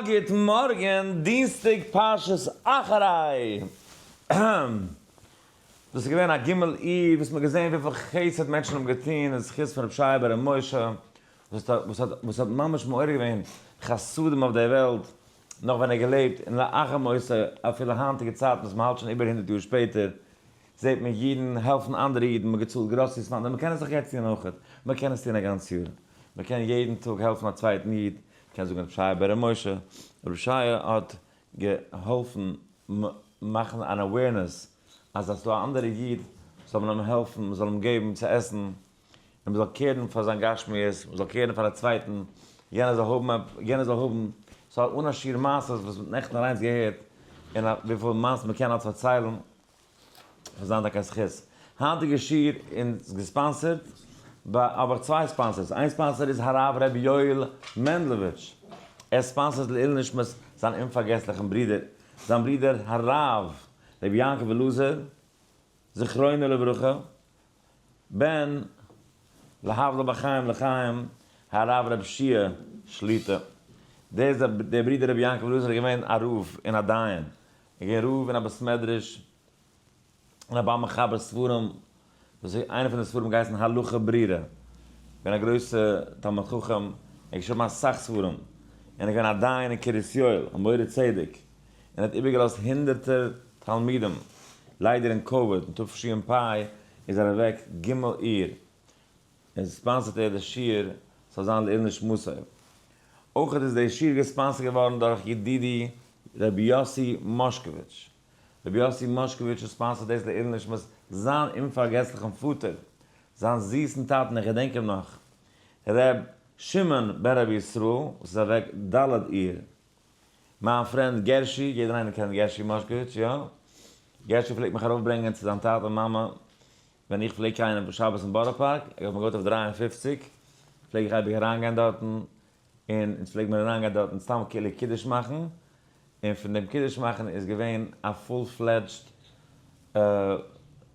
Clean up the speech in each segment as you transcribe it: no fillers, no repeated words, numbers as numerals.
גוט מארגן, דינסטאג פרשת אחרי. דאס איז געווען א ג' אייר וואס מ'האט געזען וויפיל חסד מענטשן האבן געטון אין זכות פון רבי שייע בר' משה וואס האט וואס האט ממש מעורר געווען חסדים אויף דער וועלט נאך ווען ער האט געלעבט און לאחר מותו אפילו היינטיגע צייטן וואס מ'האלט שוין איבער הונדערט יאר שפעטער זעט מען אידן העלפן אנדערע אידן, מ'האט געצאלט groceries פאר אנדערע, מ'קען עס דאך יעצט טון אויכעט, מ'קען עס טון א גאנץ יאר, מ'קען יעדן טאג העלפן א צווייטן איד, מ'קען זאגן רבי שייע בר' משה, רבי שייע האט געהאלפן מאכן אן awareness אז אז ס'דא א אנדערע איד זאל מען אים העלפן, מ'זאל אים געבן צו עסן, און מ'זאל care ן פאר זיין גשמיות, מ'זאל care ן פאר א צווייטן, יענער זאל האבן, יענער זאל האבן, ס'איז אן א שיעור מעשות וואס מ'האט נעכטן אליינס געהערט, און וויפיל מעשות מ'קען אלץ פארציילן. זאל זיין טאקע א זכות. היינטיגע שיעור איז גע sponsor ט ביי האב איך צוויי sponsors, איין sponsor איז הרב ר' יואל מענדלאוויטש, ער sponsor ט לעילוי נשמת זיין אומפארגעסליכן ברודער, זיין ברודער הרב ר' יעקב אלעזר זכרונו לברכה, בן להבדיל בחיים לחיים הרב ר' שיע שליטא, דער איז דער ברודער רבי יעקב אלעזר איז געווען א רב און א דיין, ער איז געווען רב אין א בית מדרש און א בעל מחבר ספרים, וואס איז איינע פון די ספרים געהייסן הלכה ברורה, געווען א גרויסע תלמיד חכם, ער האט געשריבן אסאך ספרים, און ער איז געווען א דיין אין קרית יואל, א מורה צדק, און האט איבערגעלאזט הונדערטער תלמידים, ליידער אין קאוויד אין תשפ איז ער אוועק ג' אייר, און sponsor ט ער די שיעור ס'זאל זיין לעילוי נשמתו. אויך איז די שיעור גע sponsor ט געווארן דורך ידידי רבי יוסי מאשקאוויטש. רבי יוסי מאשקאוויטש sponsor ט דאס לעילוי נשמת זיין אומפארגעסליכן פאטער, זיין זיסן טאטן, איך געדענק אים נאך, ר' שמעון בן רבי ישראל וואס איז אוועק ד' אייר. מיין friend גערשי, יעדער איינער קען גערשי מאשקאוויטש, יא? גערשי פלעגט מיך ארויפברענגען צו זיין טאטע און מאמע ווען איך פלעג גיין אויף שבת אין בארא פארק, איך האב געוואוינט אויף 53, פלעג איך אייביג אריינגיין דארטן, און אונז פלעג מיר אריינגיין דארטן סתם כאילו קידוש מאכן, און פון דעם קידוש מאכן איז געווען א full fledged,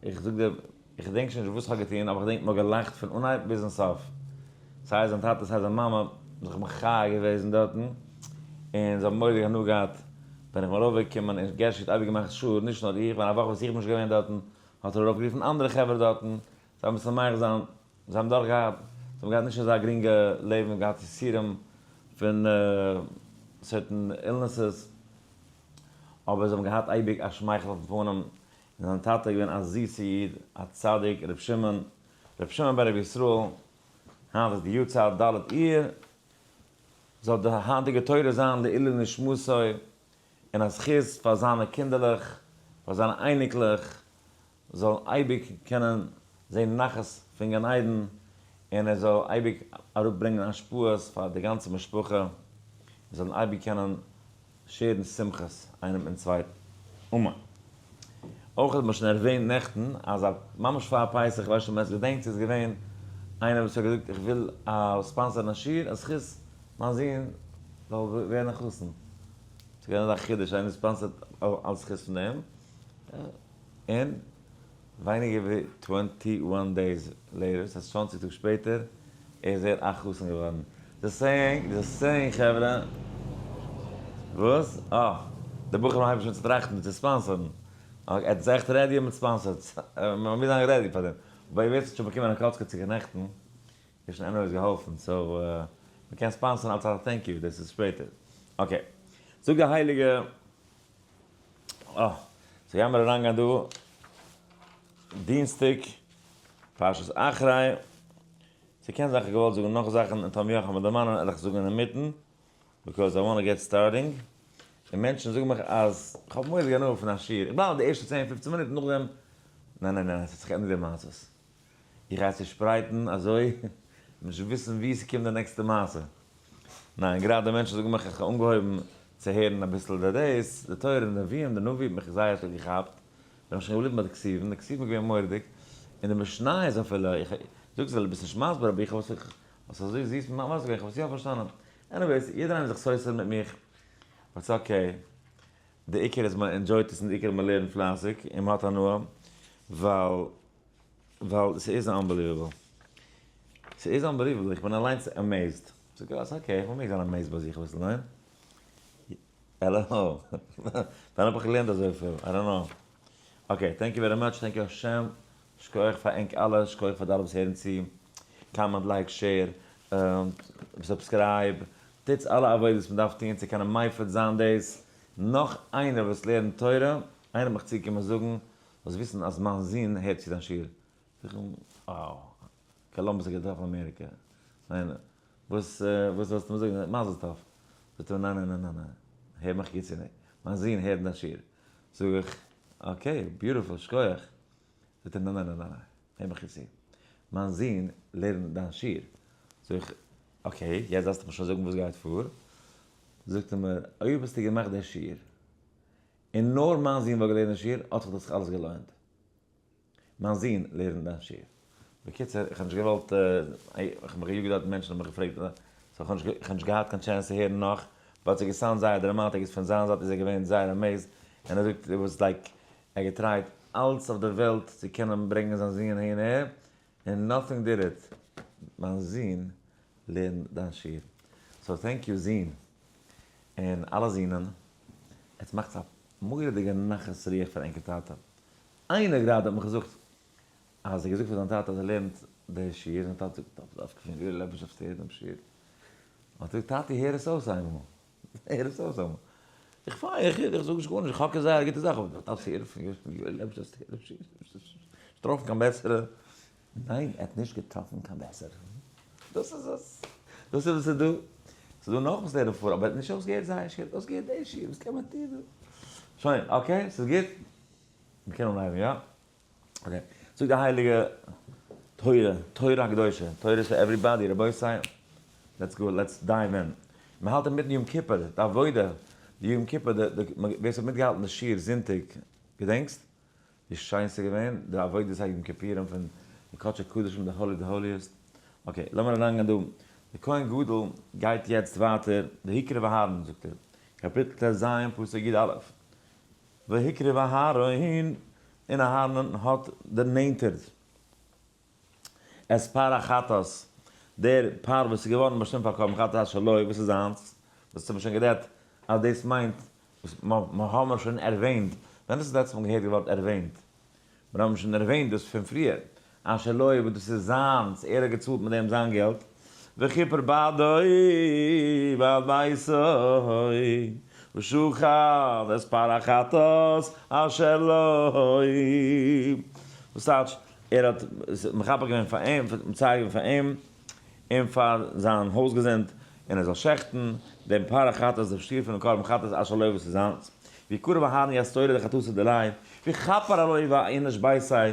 איך זאג דיר, איך געדענק שוין נישט וואס איך האב געטון, אבער איך געדענק מ'האט געלאכט פון אנהייב ביזן סוף, סיי זיין טאטע סיי זיין מאמע האבן זיך מחיה געוועזן דארטן, און זיי האבן מורא'דיג הנאה געהאט ווען איך בין ארויפגעקומען, און גערשי האט אייביג געמאכט sure, נישט נאר איך, ווען א וואך וואס איך בין נישט געווען דארטן, האט ער ארויפגערופן אנדערע חברה דארטן, זיי משמח זיין, זיי האבן דאך געהאט, זיי האבן געהאט נישט אזא גרינגע לעבן, געהאט יסורים פון certain illnesses, אבער זיי האבן געהאט אייביג א שמייכל אויפן פנים, און זיין טאטע איז געווען א זיסע איד, א צדיק, ר' שמעון, ר' שמעון בן רבי ישראל, היינט איז די יארצייט ד' אייר, זאל די היינטיגע תורה זיין לעילוי נשמתו, און א זכות פאר זיינע קינדערלעך, פאר זיינע אייניקלעך, זאלן אייביג קענען זען נחת פון גן עדן, און ער זאל אייביג אראפברענגען השפעות פאר די גאנצע משפחה, און זאלן אייביג קענען share ן שמחות איינעם מיטן צווייטן. אמן. אויך האט מען שוין ערווענט נעכטן אז א ממש פאר פסח, איך ווייס נישט אויב עטס געדענקט, ס'איז געווען איינער וואס האט געזאגט איך וויל sponsor ן א שיעור, א זכות מיין זון זאל ווערן א חתן. ס'איז געווען אזא חידוש איינער sponsor ט אלס זכות פון דעם, און ווייניגער ווי 21 days later, ס'הייסט 20 טאג שפעטער, איז ער א חתן געווארן. The saying, the saying חברה. וואס? אה, די בחורים הייבן שוין צו טראכטן צו sponsor ן. ער איז עכט ready מיט sponsors. מען מוז זיין ready פאר דעם. אבער ווער ס'האט שוין באקומען א קאצקע צו נעכטן, איז שוין anyways געהאלפן. so, מ'קען sponsor ן אלס א thank you, דאס איז שפעטער. okay. זאגט די הייליגע. אה, so גיימיר אריינגיין דא דינסטאג פרשת אחרי, ס'קען זיין כ'האב געוואלט זאגן נאך זאכן און טאמער יא כ'וועל מיר דערמאנען וועל איך זאגן אינמיטן, because I wanna get starting, און מענטשן זאגן מיך אז כ'האב מורא'דיג הנאה פון א שיעור, איך בלייב די ערשטע צען פופצן מינוט נאכדעם ניין ניין ניין ס'האט זיך געענדיגט די מעשות, איך גיי צושפרייטן אזוי נישט וויסן וואו ס'קומט די נעקסטע מעשה. ניין, גראדע מענטשן זאגן מיך איך האב אנגעהויבן צו הערן אביסל די דאס, די תורה, די נביאים, די נביא האט מיך זייער שטארק געכאפט, בין איך שוין געבליבן ביי די כתובים, די כתובים איז געווען מורא'דיג, און די משניות אפילו, איך זאג זיי ביסט נישט מסביר אבער איך האב עס איך האב אזוי זיס מסביר געווען, איך האב עס יא פארשטאנען. anyways, יעדער איינער איז זיך סותר מיט מיך, but it's okay, די עיקר איז מען enjoy ט עס און די עיקר איז מען לערנט פלייסיג און מען האט הנאה, ווייל ווייל ס'איז unbelievable. ס'איז unbelievable, איך בין אליינס amazed. זאג איך, okay, איך מעג זיין amazed ביי זיך אביסל, ניין? העלאו. ווען האב איך געלערנט אזויפיל? I don't know. Okay, thank you very much, thank you השם. שכוח פאר ענק אלע, שכוח פאר די אלע וואס הערן צו. Comment, like, share, subscribe. טוטס אלע עבודות וואס מ'דארף טון צו קענען מפיץ זיין דאס. נאך איינער וואס לערנט תורה, איינער האט מיך צוגעקומען זאגן, זאלסט וויסן אז מיין זון הערט צו דיין שיעור. זאג איך אים, wow, קאלאמבוס האט געטראפן אמעריקע. ניין, וואס וואס ווילסטו מיר זאגן? מזל טוב. זאגט ער מיר, ניין ניין ניין ניין, הער מיך גוט צו, מיין זון הערט דיין שיעור. זאג איך, okay, beautiful, שכוח. זאגט ער, ניין ניין ניין ניין, הער מיך גוט צו, מיין זון לערנט דיין שיעור. זאג איך, okay, יעצט דארפסטו מיר שוין זאגן וואס גייט פאר. זאגט ער מיר, אויב האסטו געמאכט די שיעור, און נאר מיין זון וואלט געלערנט די שיעור, האט זיך דאס אלעס געלוינט. מיין זון לערנט דיין שיעור. בקיצור, איך האב נישט געוואלט, איך האב מיך געיאגט דארט, מענטשן האבן מיך געפרעגט, so איך האב נישט געהאט קיין chance צו הערן נאך, but ס'האט גע sound זייער dramatic, איז פון זיין זייט איז ער געווען זייער amazed, און ער זאגט, it was like, ער האט גע try ט אלץ אויף די וועלט צו קענען ברענגען זיין זון אהין אהער, און nothing did it, מיין זון לערנט דיין שיעור. So thank you זון, און אלע זונען, עטס מאכטס א מורא'דיגע נחת רוח פאר ענקער טאטע. איינער גראדע האט מיך געזאגט אז ער האט געזאגט פאר זיין טאטע אז ער לערנט די שיעור, זיין טאטע זאגט דארף דווקא פון יואל לעבאוויטש צו הערן דעם שיעור, האט ער געזאגט טאטי הער עס אויס איינמאל, הער עס אויס איינמאל, איך פיין איך איך זאג נישט גארנישט איך האק עס זייער א גוטע זאך אבער דארפסט הערן פון יואל לעבאוויטש צו הערן דעם שיעור, נישט געטראפן קיין בעסערע, ניין ער האט נישט געטראפן קיין בעסערע, דאס איז עס, דאס איז וואס איז דא, ס'איז דא נאך וואס לערנען פאר אבער ער האט נישט אויסגעהערט זייער שיעור, ער האט אויסגעהערט די שיעור, וואס קען מען טון דא, שוין okay ס'איז גוט. מ'קען אנהייבן, יא? Okay. זאגט די הייליגע תורה, תורה הקדושה, תורה איז פאר everybody, רבותי, let's go, let's dive in. מ'האלט אינמיטן יום כיפור, די עבודה, די יום כיפור, די, די, ווער ס'האט מיטגעהאלטן די שיעור זונטאג, געדענקסט? ווי שיין ס'איז געווען, די עבודת היום כיפורים פון די קדשי קדשים, די holy די holiest. Okay, לאמיר אריינגיין דא. די כהן גדול גייט יעצט ווייטער, והקריב אהרן, זאגט ער, קאפיטל טז פסוק יא. והקריב אהרן, און אהרן האט דערנענטערט את פר החטאת, דער פר וואס איז געווארן באשטימט פאר קרבן חטאת אשר לו, וואס איז זיינס, וואס האט מען שוין גערעדט אז דאס מיינט, וואס מ'האמער שוין ערווענט, ווען איז דאס לעצטע מאל געהערט די ווארט ערווענט? מיר האבן שוין ערווענט דאס פון פריער, אשר לו וואס דאס איז זיינס, ער האט געצאלט מיט דעם זיין געלט, וכיפר בעדו ובעד ביתו, ושחט את פר החטאת אשר לו. וואס טייטש, ער האט מכפר געווען פאר אים, מצער געווען פאר אים און פאר זיין הויזגעזינד, און ער זאל שעכטן דעם פר החטאת, דעם שטיר פונעם קרבן חטאת אשר לו וואס איז זיינס, ויקרב אהרן ית תורה דחטאתו דליה, וכפר עלוי ואינש ביתיה,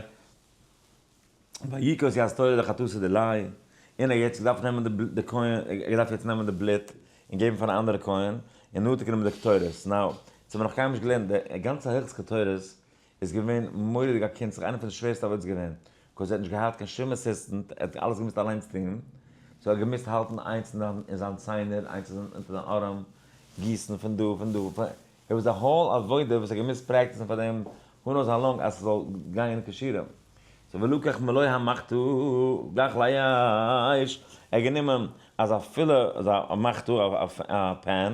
ויקוס ית תורה דחטאתו דליה, און ער יעצט געדארפט נעמען די כהן, ער געדארפט יעצט נעמען די בלוט און געבן פאר א אנדערע כהן, און נאר האט ער גענומען די קטורת, now, אונז האבן נאך קיינמאל נישט געלערנט, די גאנצע הלכות קטורת איז געווען מורא'דיג א קונץ, איינע פון די שווערסטע עבודות געווען, 'cause ער האט נישט געהאט קיין שום assistant, ער האט אלעס געמוזט אליינס טון, so ער האט געמוזט האלטן איינס אין זיין ציינער, איינס אונטער זיין ארעם, גיסן פון דא, פון דא, it was a whole עבודה וואס ער האט געמוזט practice ן פאר דעם who knows how long אז ס'זאל גיין כשורה. So ולקח מלא המחתה גחלי אש, ער האט גענומען אזא פולע אזא מחתה א pan,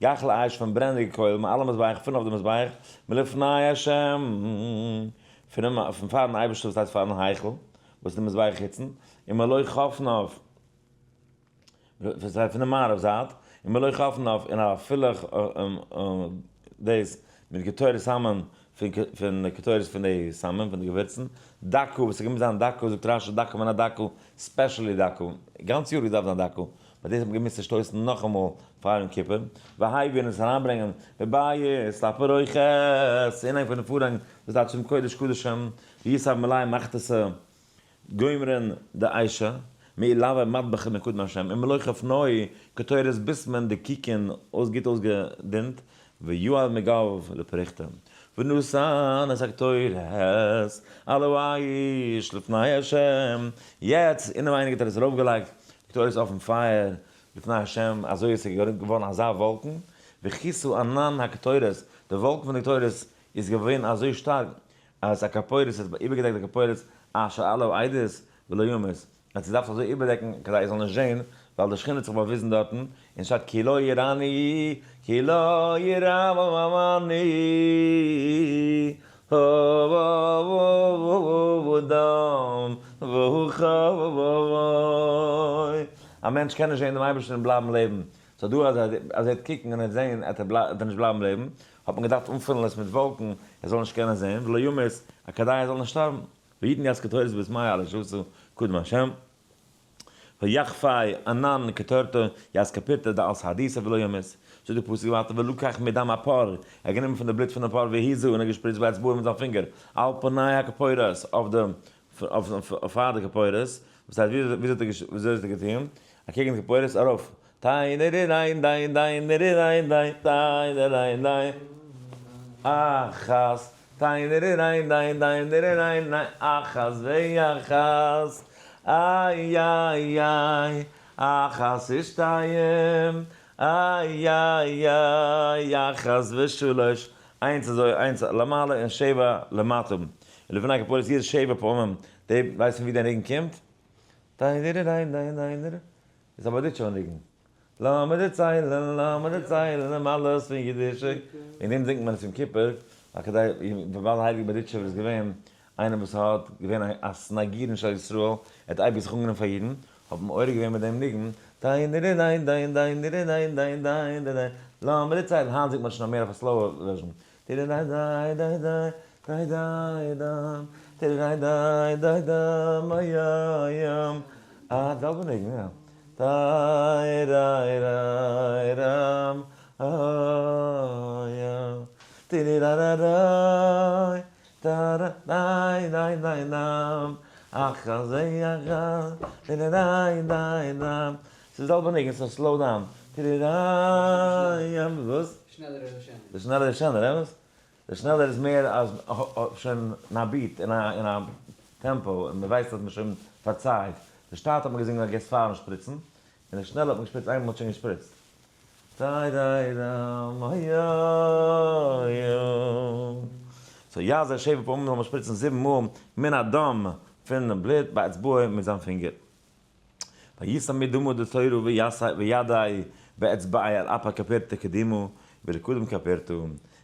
גחלי אש פון ברענעדיגע קוילן מעל המזבח פון אויף די מזבח, מלפני השם, פונעם פון פארן אייבערשטער וואס הייסט פארן היכל, וואס איז די מזבח חיצון, און מלא חפניו. פון די מערב זייט, און מלא חפניו און א פולע דאס מיט קטורת סמים פון קטורת פון די סמים פון די געווירצן, דקה וואס איז געמוזט זיין דקה זאגט רשי דקה מן הדקה, specially דקה, גאנץ יאר געדארפט זיין דקה, but דאס האט מען געמוזט צושטויסן נאכאמאל פאר יום כיפור, והביא און עס אריינברענגען מבית לפרוכת, אינהאנג פון די פארהאנג וואס דארט צום קודש קדשים, ויסב מלא מחתתא. גומרין דאשא, מעילוי מטבחא מקדם השם, און מלא חפנוי קטורת בסמין דקיקין אויס גוט אויסגעדינט, ויואל מגב לפריכתא. ונתן את הקטורת על האש לפני השם, יעצט אינעווייניג האט ער עס ארויפגעלייגט די קטורת אויפן פייער לפני השם, אזוי איז עס געווארן אזא וואלקן, וכיסו ענן הקטורת, די וואלקן פון די קטורת איז געווען אזוי שטארק, אז א כפורת האט איבערגעדעקט די כפורת אשר על העדות ולא ימות, אז דו דארפסט אזוי איבערדעקן כדי ער זאל נישט זען ווייל די שכינה האט זיך באוויזן דארטן, און שטייט כי לא יראני, כי לא יראני, האדם והחי. א מענטש קען נישט זען דעם אייבערשטן און בלייבן לעבן, so דא אז ער וועט קוקן און ער וועט זען וועט ער נישט בלייבן לעבן, האט מען געדארפט אנפילן עס מיט וואלקן ער זאל נישט קענען זען, ולא ימות, א כדי ער זאל נישט שטארבן. ויתן יז קטורת בסמי על אשר עשו קדם השם, ויחפי ענן קטורתו יז כפירתא דעל סהדיתא ולא ימות. זאגט די פסוק ווייטער ולקח מדם הפר, ער האט גענומען פון די בלוט פונעם פר והזה און ער האט געשפריצט באצבעו מיט זיין פינגער על פני הכפורת אויף די פאר די כפורת, וואס הייסט וויאזוי האט ער געטון? אקעגן די כפורת ארויף טיי-די-די-דיי-דיי-די-ריי-דיי-דיי-דיי-דיי אחת טיי-די-די-דיי-דיי-די-ריי-דיי אחת ואחת איי איי איי אחת ושתיים איי איי איי אחת ושלוש איינס אזוי איינס למעלה און שבע למטה ולפני הכפורת יהיה שבע פעמים די ווייסט פון ווי די ניגון קומט? טיי-די-די-דיי-דיי-דיי-דיי איז א בארדיטשובער ניגון. לאמיר דערציילן, לאמיר דערציילן דעם אלעס פון אידישע. וועגן דעם זינגט מען עס יום כיפור, ווייל כדי, וויבאלד הייליגער בארדיטשובער איז געווען איינער וואס האט געווען א סניגורן של ישראל, ער האט אייביג זיך אנגענומען פאר אידן, האט מען מעורר געווען מיט דעם ניגון, דיין דיין דיין דיין דיין דיין דיין דיין דיין דיין, לאמיר דערציילן, היינט זינגט מען שוין מער אויף א slower version, דיין דיין דיין דיין דיין דיין דיין דיין דיין דיין דיין דיין מים. אה, די זעלבע ניגון, יא. דיי דיי דיי דם יא. די די דיי דיי דיי דיי דיי דיי דיי דם אחר זה אחר די די דיי דיי דם. ס'איז די זעלבע ניגון, ס'איז א slow down. די די דיי ים וואס? שנעלער איז שענער. די שנעלער איז שענער, אמת? די שנעלער איז מער אז שוין אין א beat, אין א tempo, און מען ווייסט אז מען איז שוין פארצייט. די שטאט האט מען געזינגען א געסט פארן שפריצן, און די שנעלע האט מען געשפריצט איינמאל מען האט שוין געשפריצט. דיי דיי דם אוי אוי אוי. so יזה שבע פעמים זאל מען שפריצן זיבן מאל מן הדם פונעם בלוט באצבעו מיט זיין פינגער. וישא מדמו דתורו וידי באצבעי על אפ הכפרתא קדימו ולקדם כפרתא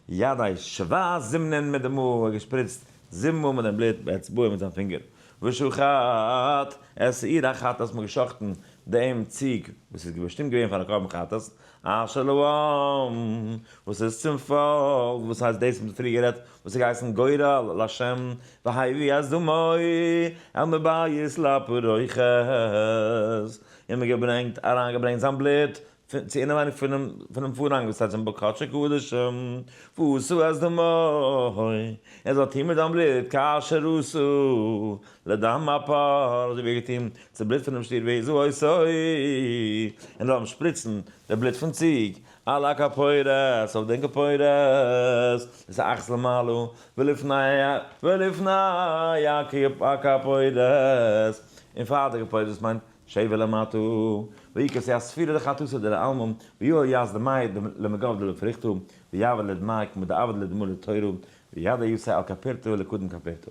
ידי שבע זימנין מדמו ער האט געשפריצט זיבן מאל מיט דעם בלוט באצבעו מיט זיין פינגער ושחט את שעיר החטאת מ'האט געשחטן דעם ציג וואס איז באשטימט געווען פאר א קרבן חטאת אשר לעם וואס איז צום פאלק וואס הייסט דאס מ'האט פריער גערעדט וואס איז געהייסן גורל לה' והביא את דמו אל מבית לפרוכת, און מען געברענגט, אריינגעברענגט זיין בלוט צו אינעווייניג פונעם פארהאנג וואס הייסט בקדשי קדשים, ועשו את דמו, ער זאל טון מיט זיין בלוט כאשר עשו לדם הפר, אזוי ווי ער האט געטון צום בלוט פונעם שטיר והזה אותו, און זאל אים שפריצן די בלוט פון ציג על הכפורת, אויף דעם כפורת, עס איז אחת למעלה, ולפני ולפני הכפורת, און פאר די כפורת, דאס מיינט שבע למטה, ויקרא הספירה דחטאתא דלעלמא, ויהי יז דמאי למגב דלפריכתא, ויעבד לדמאי כמו דעבד לדמא לתורה, וידע יוסי על כפרתא ולקדם כפרתא.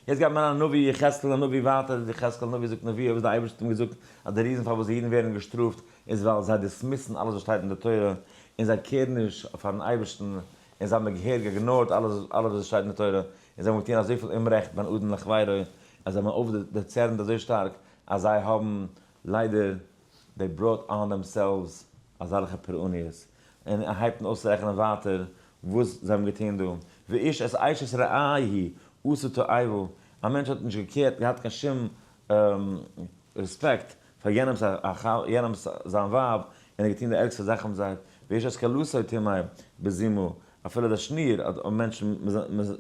יעצט גייט מען א נביא יחזקאל הנביא ווייטער, יחזקאל הנביא זאגט נבואה וואס די אייבערשטער האט אים געזאגט אז די reason פארוואס די אידן ווערן געשטראפט איז ווייל זיי dismiss ן אלעס וואס שטייט אין די תורה און זיי קערן נישט פארן אייבערשטן און זיי האבן געהעריג ignore ט אלעס אלעס וואס שטייט אין די תורה און זיי האבן געטון אזויפיל אומרעכט בין אדם לחבירו אז זיי האבן אויפדערצערנט אזוי שטארק אז זיי האבן ליידער they brought on themselves אזעלכע פורעניות און ער הייבט אן אויסצורעכענען ווייטער וואס זיי האבן געטון דא, ואיש את אשת רעהו עשה תועבה, א מענטש האט נישט געקערט געהאט קיין שום רעספעקט פאר יענעמס יענעמס זיין ווייב, און ער האט געטון די ערגסטע זאכן מיט זיי, ואיש את כלתו טמא בזימה, אפילו די שניר האט מענטשן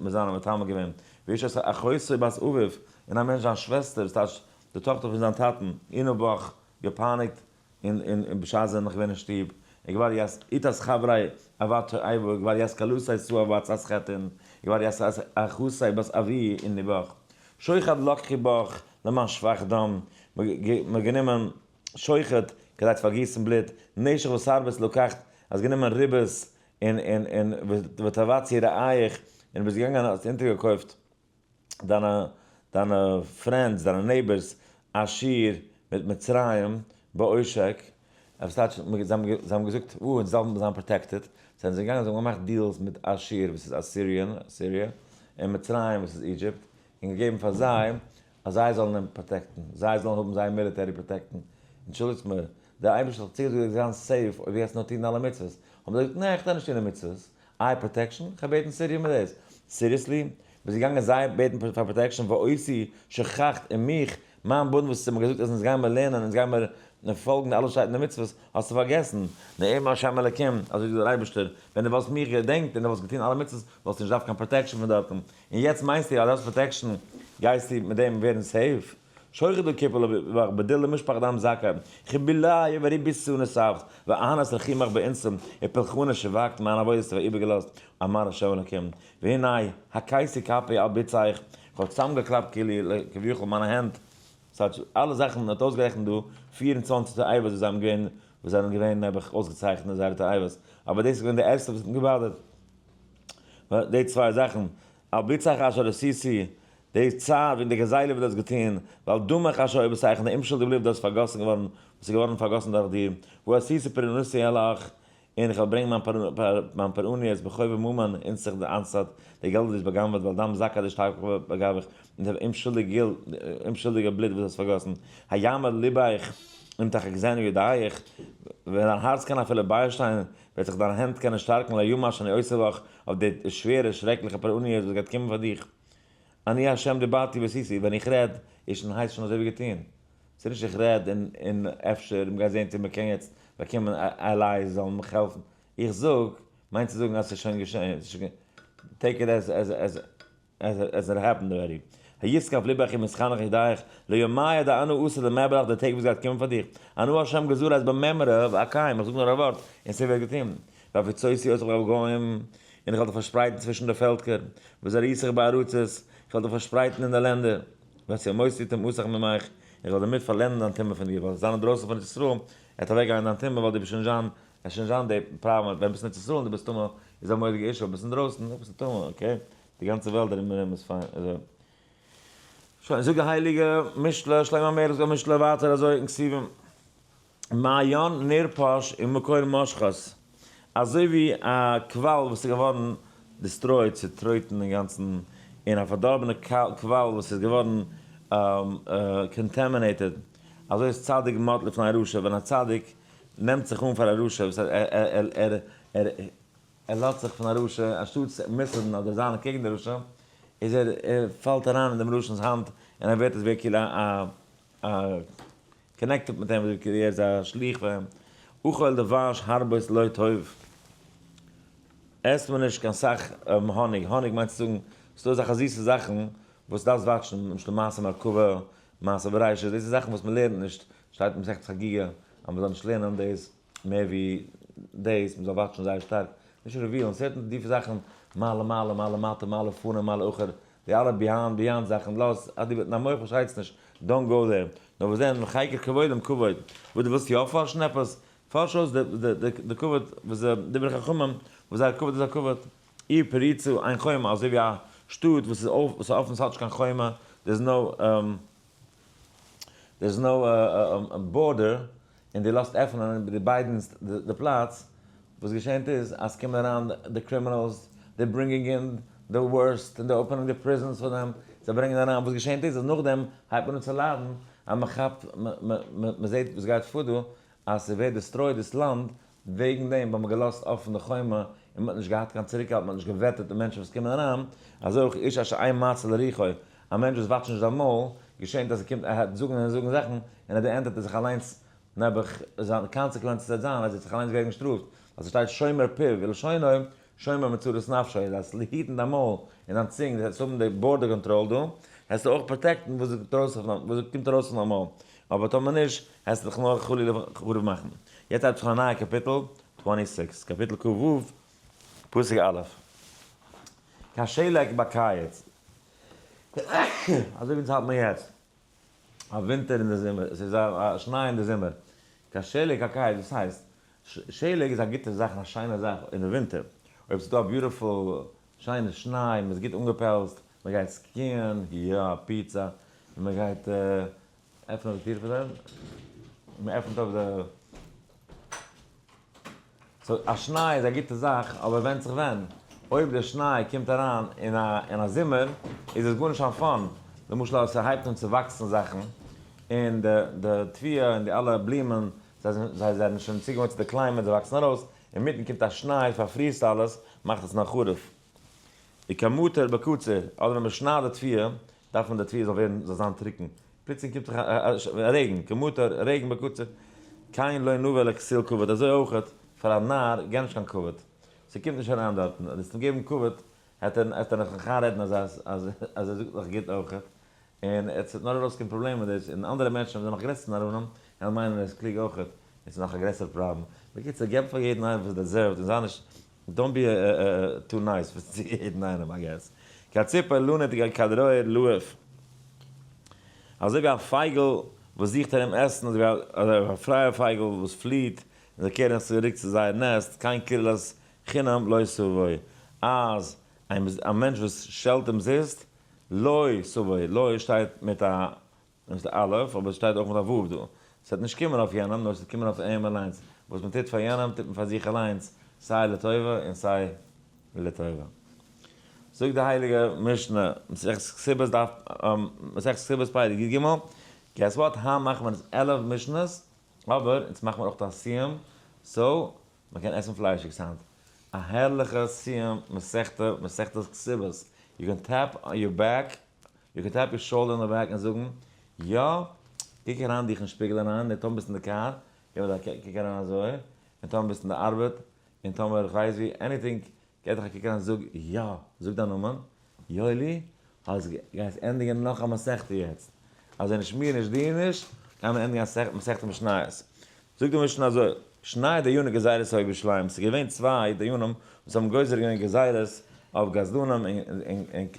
מיט זיינע מטמא געווען, ואיש את אחותו בת אביו, און א מענטש זיין שוועסטער, ס'טייטש די טאכטער פון זיין טאטן, ענה בך, געפייניגט און און און בשעת זיי זענען נאך געווען אין שטוב, און געוואר יס איתס חברי אבת תועבה, געוואר יס כלתי סאה ועצת חטין, געוואר יס אחותי בת אבי אין נבח. שוחד לקחי בך למען שפך דם, מ'האט גענומען שוחד כדי צו פארגיסן בלוט, נשך וסרבס לקחת, האסט גענומען ריבית און און און ותבצי רעיך, און ביסט געגאנגען האסט אונטערגעקויפט דיינע דיינע friends, דיינע neighbors, אשור מיט מצרים. בעושק, וואס טייטש, זיי האבן געזאגט, או, אונז דארפן זיין protected, זענען זיי געגאנגען, זיי האבן געמאכט deals מיט אשור, וואס איז Assyrian, Syria, און מצרים, וואס איז Egypt, און געגעבן פאר זיי, אז זיי זאלן אים protect ן, זיי זאלן האבן זייער military protect ן. אנטשולדיגט מיר, דער אייבערשטער האט צוגעזאגט זיי זיין safe אויב דו גייסט נאר טון אלע מצוות. האבן זיי געזאגט, נע, איך טאר נישט טון די מצוות. איי protection? איך האב בעטן Syria מיט דאס. Seriously? ביסט געגאנגען זיי בעטן פאר protection, ואותי שכחת און מיך, מיין בונד וואס האט מיר געזאגט אז אונז גייען מיר לערנען, אונז גייען מיר פאלגן אלע שטייט אין די מצוות, האסטו פארגעסן. נאום השם אלקים, אזוי זאגט דער אייבערשטער, ווען דו וואלסט מיך געדענקט און דו וואלסט געטון אלע מצוות, וואלסטו נישט געדארפט קיין protection פון דארטן. און יעצט מיינסטו אז דו האסט protection גייסטו מיט דעם ווערן safe? שוחד וכפל בדיל למשפח דם זכאי, כביליי וריבית נסבת, ואהנת רחימך באינסום, ופלחונה שווקט מיין עבודה האסטו איבערגעלאזט, אמר השם אלקים, והנה הכייסי כפי על ביצייך, איך האב צוזאמגעקלאפט כאילו כביכול מיינע הענט, ס'האט אלע זאכן האט אויסגערעכנט דא 24 תאוות וואס זיי האבן געווען, וואס זענען געווען נעבעך אויסגעצייכנט אין זייערע תאוות, אבער דאס איז געווען די ערגסטע וואס האט גע bother ט, די צוויי זאכן, על ביצך אשר עשיתי, די צייט ווען די גזילה וואס דו האסט געטון, ועל דמך אשר אויב די אומשולדיג בלוט דאס פארגאסן געווארן, וואס איז געווארן פארגאסן דורך דיר, ועשיתי פורענותי עליך, און איך וועל ברענגען מיין פורעניות בחוב וממון אין זיך די אנצייט, די געלט וואס דו האסט באגנב'עט, ועל דם זכאי די שטארק באגאב איך, און די אומשולדיגע בלוט וואס דו האסט פארגאסן, היעמד לבך אם תחגזנו ידייך, ווען דיין הארץ קען אפילו ביישטיין, וועט זיך דיין הענט קענען שטארקן ליום אשר אני עושה בך, אויף די שווערע שרעקליכע פורעניות וואס גייט קומען פאר דיך. אני השם דיברתי ועשיתי, ווען איך רעד, איז שוין הייסט שוין אזוי ווי געטון. ס'איז נישט איך רעד און אפשר מ'גייט זען צו מ'קען יעצט באקומען allies זאלן מיך העלפן. איך זאג, מיינט צו זאגן אז ס'איז שוין געשען, take it as as as as it happened already. הישגב לבך אם יתחנך ידייך, לימי דאנו עשה למעברך די טעג וואס גייט קומען פאר דיך. אנא השם גזור אז במימרא ואקיים, איך זאג נאר א ווארט און ס'ווערט געטון. והפיצותי אותך בגוים, און איך וועל דיך פארשפרייטן צווישן די פעלקער, וזריתיך בארצות, איך וועל דיך פארשפרייטן אין די לענדער. והסמותי טומאתך ממך, איך וועל דערמיט פארלענדן דיין טומאה פון דיר, ווייל זיין אינדרויסן פון ארץ ישראל, ער וועט אוועקגיין דיין טומאה, ווייל דו ביסט שוין זיין, עס שוין זיין די פראבלעם, ווען ביסט אין ארץ ישראל און דו ביסט טמא, איז א מורא'דיגע issue, ביסט אינדרויסן, ביסט טמא, okay? די גאנצע וועלט ארום און ארום איז פיין, אזוי. שוין, זאגט די הייליגע משלי, שלמה המלך זאגט משלי ווייטער אזוי אין כתובים, מעיין נרפש ומקור משחת, אזוי ווי א קוואל וואס איז געווארן destroyed, צוטרויטן אינגאנצן, און א פארדארבענע קוואל וואס איז געווארן contaminated, אזוי איז צדיק מוט לפני רשע, ווען א צדיק נעמט זיך אן פאר א רשע, וואס ער ער לאזט זיך פון א רשע, אנשטאט מוסר'ן אדער זיין אקעגן די רשע, איז ער ער פאלט אריין אין דעם רשע'נס האנט, און ער ווערט אזוי כאילו א א connected מיט אים, אזוי כאילו ער איז א שליח פאר אים. אכול דבש הרבות לא טוב. עסט מען נישט קיין סאך האניג, האניג מיינט צו זאגן, ס'דא אזעלכע זיסע זאכן וואס דארפסט watch ן, למשל מעשה מרכבה, מעשה בראשית, דאס איז זאכן וואס מ'לערנט נישט, שטייט אין מסכת חגיגה אז מ'זאל נישט לערנען דאס מער ווי דאס, מ'זאל watch ן זייער שטארק, נישט reveal ן, certain טיפע זאכן, מה למעלה מה למטה מה לפנים מה לאחור, די אלע beyond beyond זאכן, לאז, אז דו דיין מח פארשטייט עס נישט, don't go there. נאר וואס דען, חקר כבודם כבוד, וואס דו ווילסט יא פארשן עפעס, פארש אויס די כבוד וואס די דברי חכמים, וואס זייער כבוד איז א כבוד. עיר פרוצה אין חומה, אזוי ווי א שטאט וואס איז אויף, וואס איז אפן, ס'האט נישט קיין חומה, there is no there is no border, און דו לאזט עפענען די ביידענס די פלאץ, וואס געשענט איז אז ס'קומען אריין די criminals, they bringing in the worst, און they opening the prisons פאר דעם, זיי ברענגען אריין, וואס געשענט איז אז נאכדעם הייבט מען אן צו ליידן, אז מ'כאפט, מ'זעט וואס גייט פאר דא, אז ס'ווערט destroyed דאס לאנד, וועגן דעם ווייל מ'האט געלאזט אפן די חומה, און מ'האט נישט געהאט קיין צוריקהאלט, מ'האט נישט גע vet ט די מענטשן וואס קומען אריין, אזוי אויך איש אשר אין מצה לרוחו, א מענטש וואס watch ט נישט זיין מויל, געשענט אז ער קומט ער העט זאגן און זאגן זאכן, און at the end האט ער זיך אליינס נעבעך, זיין consequences וועט זיין אז ער וועט זיך אליינס ווערן געשטראפט, ווייל ס'שטייט שומר פיו ולשונו שומר מצרות נפשו, אז דארפסט היטן דיין מויל און דיין צונג, דו העסט האבן די border control דא, העסטו אויך protect ן וואס קומט ארויס פון דיין מויל, אבער טאמער נישט, העסטו דיך נאר חלילה חרוב מאכן. יעצט הייבט זיך אן א נייע קאפיטל, 26, קאפיטל כ"ו, פסוק א'. כשלג בקיץ. אזוי ווי אונז האלט מיר יעצט, א ווינטער אין די זומער, עס איז א שניי אין די זומער. כשלג הקיץ, וואס הייסט? שלג איז א גוטע זאך און א שיינע זאך אין די ווינטער. אויב ס'איז דא א beautiful שיינע שניי, מ'איז גוט אנגעפעלצט, מ'גייט ski ען, יא, פיצא, און מ'גייט עפענען די טיר פאר זיי. מען עפנט אויף די. So א שניי איז א גוטע זאך, אבער ווענדט זיך ווען. אויב די שניי קומט אריין אין א זומער, איז עס גארנישט קיין fun. למשל אז ס'הייבט אן צו וואקסן זאכן, און די תבואה און די אלע בלומען, זיי זענען שוין צוגעוואוינט צו די climate, זיי וואקסן ארויס, אינמיטן קומט א שניי, פארפרירט אלעס, מאכט עס נאך חרוב. וכמטר בקציר, אדער ווען מ'שניידט די תבואה, דארף מען די תבואה זאל ווערן, זאל זיין טרוקן. פלוצלינג קומט זיך א רעגן, כמטר, רעגן בקציר, כן לא נאה לכסיל כבוד, אזוי אויכעט פאר א נאר געב נישט קיין כבוד, ס'קומט נישט אריין דארטן, אז דו וועסט אים געבן כבוד העט ער נאך זיך איינרעדן אז אז ער זאגט נאך גוט אויכעט, און עס וועט נאר ארויסקומען פראבלעמען מיט דאס, און אנדערע מענטשן וואס זענען נאך גרעסער נאראנים וועלן מיינען ער איז קלוג אויכעט, און ס'איז נאך א גרעסערע פראבלעם. בקיצור געב פאר יעדן איינעם וואס ער deserve ט און זיי נישט don't be too nice צו יעדן איינעם I guess. כציפור לנט כדרור לעוף. אזוי ווי א פייגל וואס זוכט ארום עסן, אזוי ווי א פרייע פייגל וואס פליעט און זיי קערן זיך צוריק צו זייער nest, כן קללת חינם לא תבוא. אז א מענטש וואס שעלט אומזיסט, לא תבוא, לא שטייט מיט א מיט א אלף, אבער עס שטייט אויך מיט א ו' דא. עס וועט נישט קומען אויף יענעם, נאר עס וועט קומען אויף אים אליינס. וואס מען טוט פאר יענעם, טוט מען פאר זיך אליינס, סיי לטובה און סיי לטובה. זאגט די הייליגע משנה, מסכת כתובות דף, מסכת כתובות פרק י ג, guess what, היינט מאכט מען עס 11 משנה'ס, אבער אונז מאכט מען אויך א סיום, so מען קען עסן פליישיגס היינט. א הערליכע סיום מסכתא, מסכת כתובות, you can tap your back, you can tap your shoulder in the back און זאגן, יא, קוק אריין דיך אין שפיגל אריין, און טאמער ביסט אין די קאר, געב א קוק אריין אזוי, און טאמער ביסט אין די ארבעט, און טאמער איך ווייס ווי, anything, געב דיך א קוק אריין, זאג, יא, זאג דיין נאמען, יואלי, אז גייסט ענדיגן נאך א מסכתא יעצט, אזוי נישט מיר נישט דיר נישט, גיימיר ענדיגן א מסכתא משניות. זאגט די משנה אזוי, שני דייני גזירות היו בירושלים, ס'איז געווען צוויי דיינים וואס האבן גוזר געווען גזירות אויף גזלנים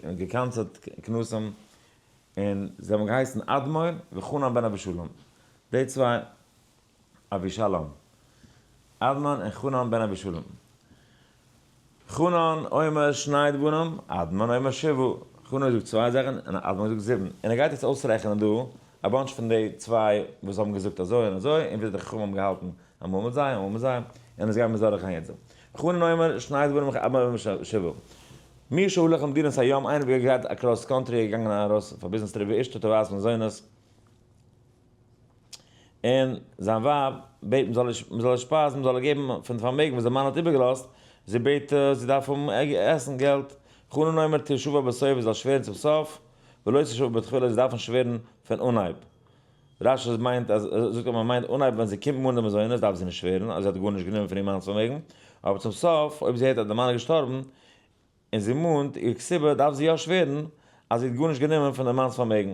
און געקנס'עט קנסים, און זיי האבן געהייסן אדמון וחנן בן אבישלום, די צוויי, אבישלום, אדמון און חנן בן אבישלום. חנן אומר שני דברים, אדמון אומר שבעה. חנן זאגט צוויי זאכן און אדמון זאגט זיבן. און ער גייט יעצט אויסרעכענען דא א bunch פון די צוויי וואס האבן געזאגט אזוי און אזוי, און וויאזוי די חכמים האבן געהאלטן אמאל מיט זיי אמאל מיט זיי, און עס גייען מיר דורכגיין יעצט דא. חנן אומר שני דברים, אדמון אומר שבעה. מי שהלך למדינת הים, איינער וואס גייט across country, געגאנגען ארויס פאר business trip, ואשתו תובעת מזונות, און זיין ווייב בעט מען זאל איר שפייזן, מען זאל איר געבן פון די פארמעגן וואס דער מאן האט איבערגעלאזט, זי בעט, זי דארף האבן עסן, געלט. חנן אומר תשבע בסוף, זי זאל שווערן צום סוף, ולא תשבע בתחילה, זי דארף נישט שווערן פון אנהייב. רש י מיינט אז, זאגט אז מען מיינט אנהייב ווען זי קומט מאנען די מזונות דארף זי נישט שווערן אז זי האט גארנישט גענומען פון איר מאנ'ס פארמעגן, אבער צום סוף אויב זי הערט אז דער מאן איז געשטארבן און זי מאנט איר כתובה דארף זי יא שווערן אז זי האט גארנישט גענומען פון דער מאנ'ס פארמעגן.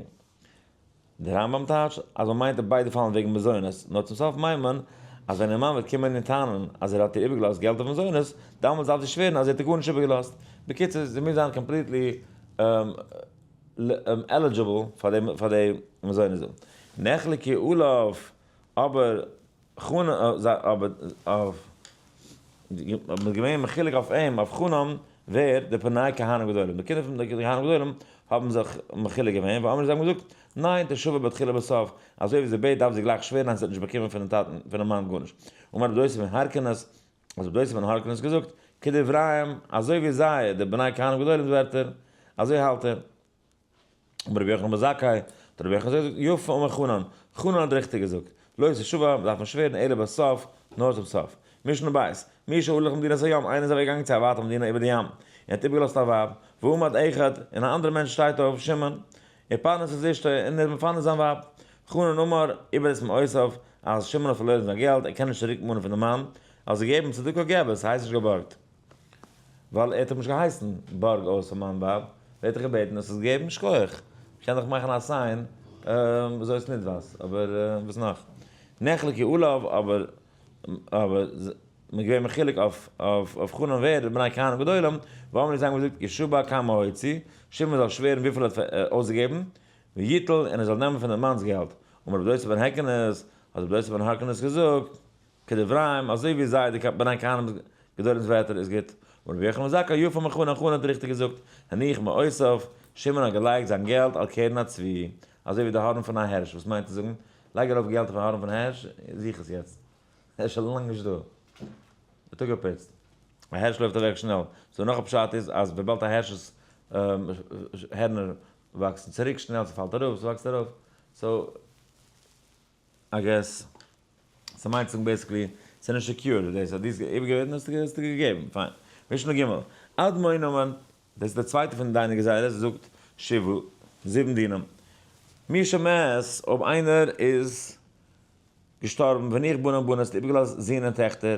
דער רמב ם טייטשט אז מען מיינט אין ביידע פאלן וועגן מזונות, נאר צום סוף מיינט מען אז ווען איר מאן וועט קומען און טענה'ן אז ער האט איר איבערגעלאזט געלט אויף מזונות, דאמאלס דארף זי שווערן אז זי האט איר גארנישט איבערגעלאזט. בקיצור, זי מוז זיין completely eligible פאר די מזונות דא. נחלקו עליו, אבער חנן, אבער אויף, מ'איז געווען מחולק אויף אים, אויף חנן, ווער? די בני כהנים גדולים, די קינדער פון די כהנים גדולים האבן זיך מחולק געווען, ואמרו זיי האבן געזאגט, ניין, תשבע בתחילה בסוף, אזוי ווי זי בעט דארף זי גלייך שווערן אז זי האט נישט באקומען פונעם טאטן, פונעם מאן גארנישט. אמר רבי דוסא בן הרכינס, האט רבי דוסא בן הרכינס געזאגט, כדבריהם, אזוי ווי זיי, די בני כהנים גדולים'ס ווערטער, אזוי האלט ער. אמר רבי יוחנן בן זכאי, האט רבי יוחנן געזאגט, יפה אמר חנן, חנן האט ריכטיג געזאגט, לא תשבע, מ'דארף נישט שווערן אלא בסוף, נאר צום סוף. משנה בית, מי שהלך למדינת הים, איינער איז אוועק געגאנגען צו א ווייטע מדינה איבער די ים, און האט איבערגעלאזט א ווייב, ועמד אחד, און א אנדערע מענטש שטייט אויף, שמעון, ופרנס את אשתו, און ער איז מפרנס זיין ווייב. חנן אמר, איבד את מעותיו, אז שמעון האט פארלוירן זיין געלט, ער קען נישט צוריק מאנען פון די מאן, אז געגעבן צדקה געב עס, ס'הייסט נישט געבארגט. ווייל ער האט אים נישט געהייסן בארג אויס פאר מיין ווייב, ער האט דיך געבעטן האסט עס געגעבן, שכוח, כ'קען דיך מאכן א sign וויאזוי עס ניט וואס, אבער וואס נאך? נחלקו עליו, אבער אבער מ'איז געווען מחולק אויף אויף חנן ווער, די בני כהנים גדולים, ואמרו זיי האבן געזאגט ישבע כמה הוציא, שמעון זאל שווערן וויפיל ער האט אויסגעגעבן, ויטול און ער זאל נעמען פון דעם מאנ'ס געלט, אמר רבי דוסא בן הרכינס, האט רבי דוסא בן הרכינס געזאגט, כדבריהם, אזוי ווי זיי, די בני כהנים גדולים'ס ווערטער איז גוט. און רבי יוחנן בן זכאי יפה אמר חנן, חנן האט ריכטיג געזאגט, הניח מעותיו, שמעון האט געלייגט זיין געלט על קרן הצבי, אזוי ווי די הארן פון א הערש, וואס מיינט צו זאגן? לייג ארויף געלט אויף א הארן פון הערש, זוך עס יעצט. ער איז שוין לאנג נישט דא. ער האט אפגעפוצט. א הערש לויפט אוועק שנעל. so נאך א פשט איז אז וויבאלד א הערש'ס הערנער וואקסן צוריק שנעל, ס'פאלט אראפ, ס'וואקסט ארויף. so I guess ס'מיינט זאגן basically ס'איז נישט secure דאס אז דו האסט איבערגעבעטן האסטו האסטו געגעבן. פיין. משנה ג' אדמון נאמן, דאס איז די צווייטע פון דיינע גזירות, זאגט שבעה, זיבן דינים. מי שמת, אויב איינער איז געשטארבן, והניח בנים ובנות, איבערגעלאזט זין און טעכטער,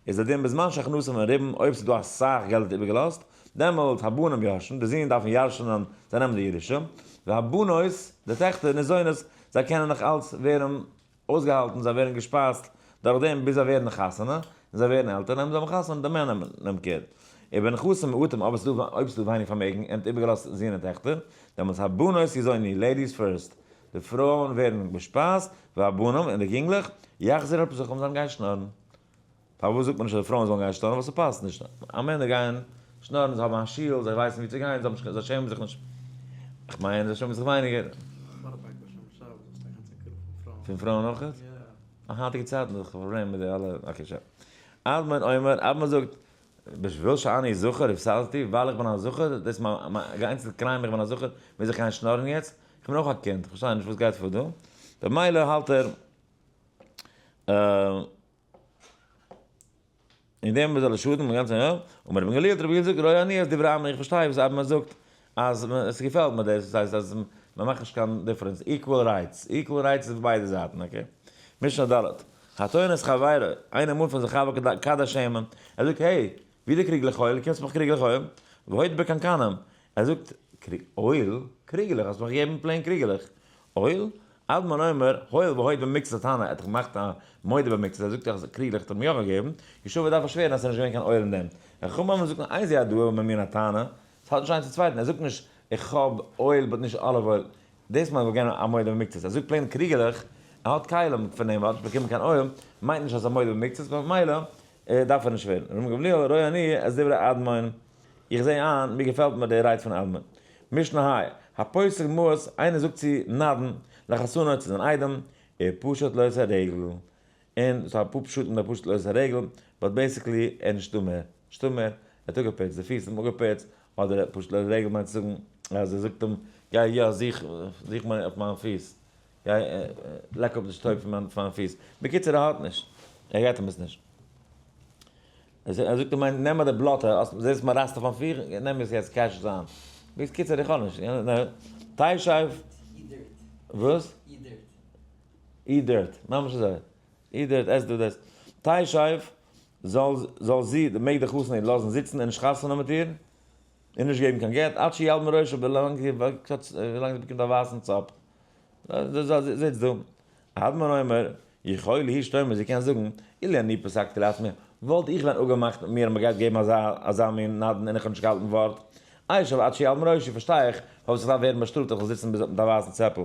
איז דער דין בזמן שהכנסתן מרובין, אויב ס'איז דא אסאך געלט איבערגעלאזט, דעמאלט הבנים יורשין, די זין דארפן ירש'נען, זיי נעמען די ירושה, והבנות, די טעכטער, ניזונות, זיי קענען נאך אלץ ווערן אויסגעהאלטן, זיי ווערן געשפייזט דורך דעם ביז זיי ווערן חתונה, און זיי ווערן עלטער, נעמען זיי האבן חתונה, די מענער נעמען care. ובנכסים מועטים, אבער ס'איז דא, אויב ס'איז דא ווייניג פארמעגן, און האט איבערגעלאזט זין און טעכטער, דעמאלטס הבנות יזונו, ladies first, די פרויען ווערן געשפייזט, והבנים, און די יונגלעך, יחזרו על פסחם, זאלן גיין שנארן. פארוואס זאגט מען נישט אז די פרויען זאלן גיין שנארן? ווייל ס'פאסט נישט. א מענער גייען שנארן, זיי האבן א שול, זיי ווייסן וואו צו גיין, זיי האבן נישט, זיי שעמען זיך נישט. איך מיין זיי שעמען זיך ווייניגער. פון פרויען אויך? א היינטיגע צייטן איז דאך א פראבלעם מיט די אלע, okay שוין. אדמון אומר, אדמון זאגט, בשביל שאני זכר הפסדתי, ווייל איך בין א זכר, דאס איז מיין איינציגסטע crime איך בין א זכר, מוז איך גיין שנארן יעצט? איך בין אויך א קינד, איך פארשטיי נישט וואס גייט פאר דא. במילא האלט ער, אין דעם איז אלע שאדן מיט גאנצע יא, און רבי גמליאל האט רבי געזאגט רואה אני את דברי אבנר, איך פארשטיי וואס אבנר זאגט אז עס געפעלט מיר דאס, דאס הייסט אז מען מאכט נישט קיין difference, equal rights, equal rights איז אויף ביידע זייטן, okay. משנה ד', הטוען את חברו, איינער מאנט פון זיין חבר כד השמן, ער זאגט hey, ווי די קריגלעך oil, קומסט מיך קריגלעך oil, והודה בקנקנים, ער זאגט, oil? קריגלעך, האסט מיך געגעבן plain קריגלעך, oil? אדמון אומר, הואיל והודה במקצת הטענה, ער האט דאך געמאכט א מודה במקצת, ער זאגט דאך אז קריגלעך האט ער מיר יא געגעבן, ישבע דארף ער שווערן אז עס איז נישט געווען קיין oil אין דעם. חכמים האבן זאגן אין זו הודאה ממין הטענה, עס האט נישט איינס צום צווייטן, ער זאגט נישט איך האב oil but נישט olive oil, דאס מיינט געווען א מודה במקצת, ער זאגט plain קריגלעך, ער האט כלים פון דעם, ער האט נישט באקומען קיין oil, מיינט נישט אז עס איז א מודה במקצת, ממילא דארף ער נישט שווערן. רבן גמליאל, רואה אני את דברי אדמון, איך זע איין, מיר געפעלט מיר די רייד פון אדמון. משנה ה', הפוסק מעות, איינער זאגט צו נדן, לחתנו צו זיין איידעם, ופשט לו את הרגל. און ס'איז אפאר פשטים די פשט לו את הרגל, but basically ער איז נישטא מער, נישטא מער, ער האט אפגעפוצט, די פיס האט אים אפגעפוצט, אדער פשט לו את הרגל מיינט צו זאגן אז ער זאגט אים, גיי יא זוך, זוך מיר אויף מיין פיס, גיי לעק אפ די שטויב פון מיין פיס. בקיצור ער האט נישט, ער געט אים עס נישט. ער זאגט אים נעם מיר די בלאטע, זעסט מען רייסט אויף מיין פיר, נעם עס יעצט cash זיין. בקיצור איך האב נישט. תשב. וואס? eat dirt. ממש אזוי. eat dirt, עס דא דאס. תשב, זאל זי, מעג די חתן איר לאזן זיצן און נישט חתונה מיט איר, און נישט געבן קיין גט, עד שילבין ראשה, ווילאנג זי באקומט א ווייסן צאפ. זיצט דא. אדמון אומר, יכול היא שתאמר, זי קען זאגן, אילו אני פסקתי לעצמי, וואלט איך ווען אפגעמאכט מיט מיר אז מ'גייט געבן אזא אזא מין נדן און איך האב נישט געהאלטן ווארט, אשב עד שילבין ראשי, פארשטיי איך פארוואס איך דארף ווערן באשטראפט איך זאל זיצן ביז מיט א ווייסן צעפל.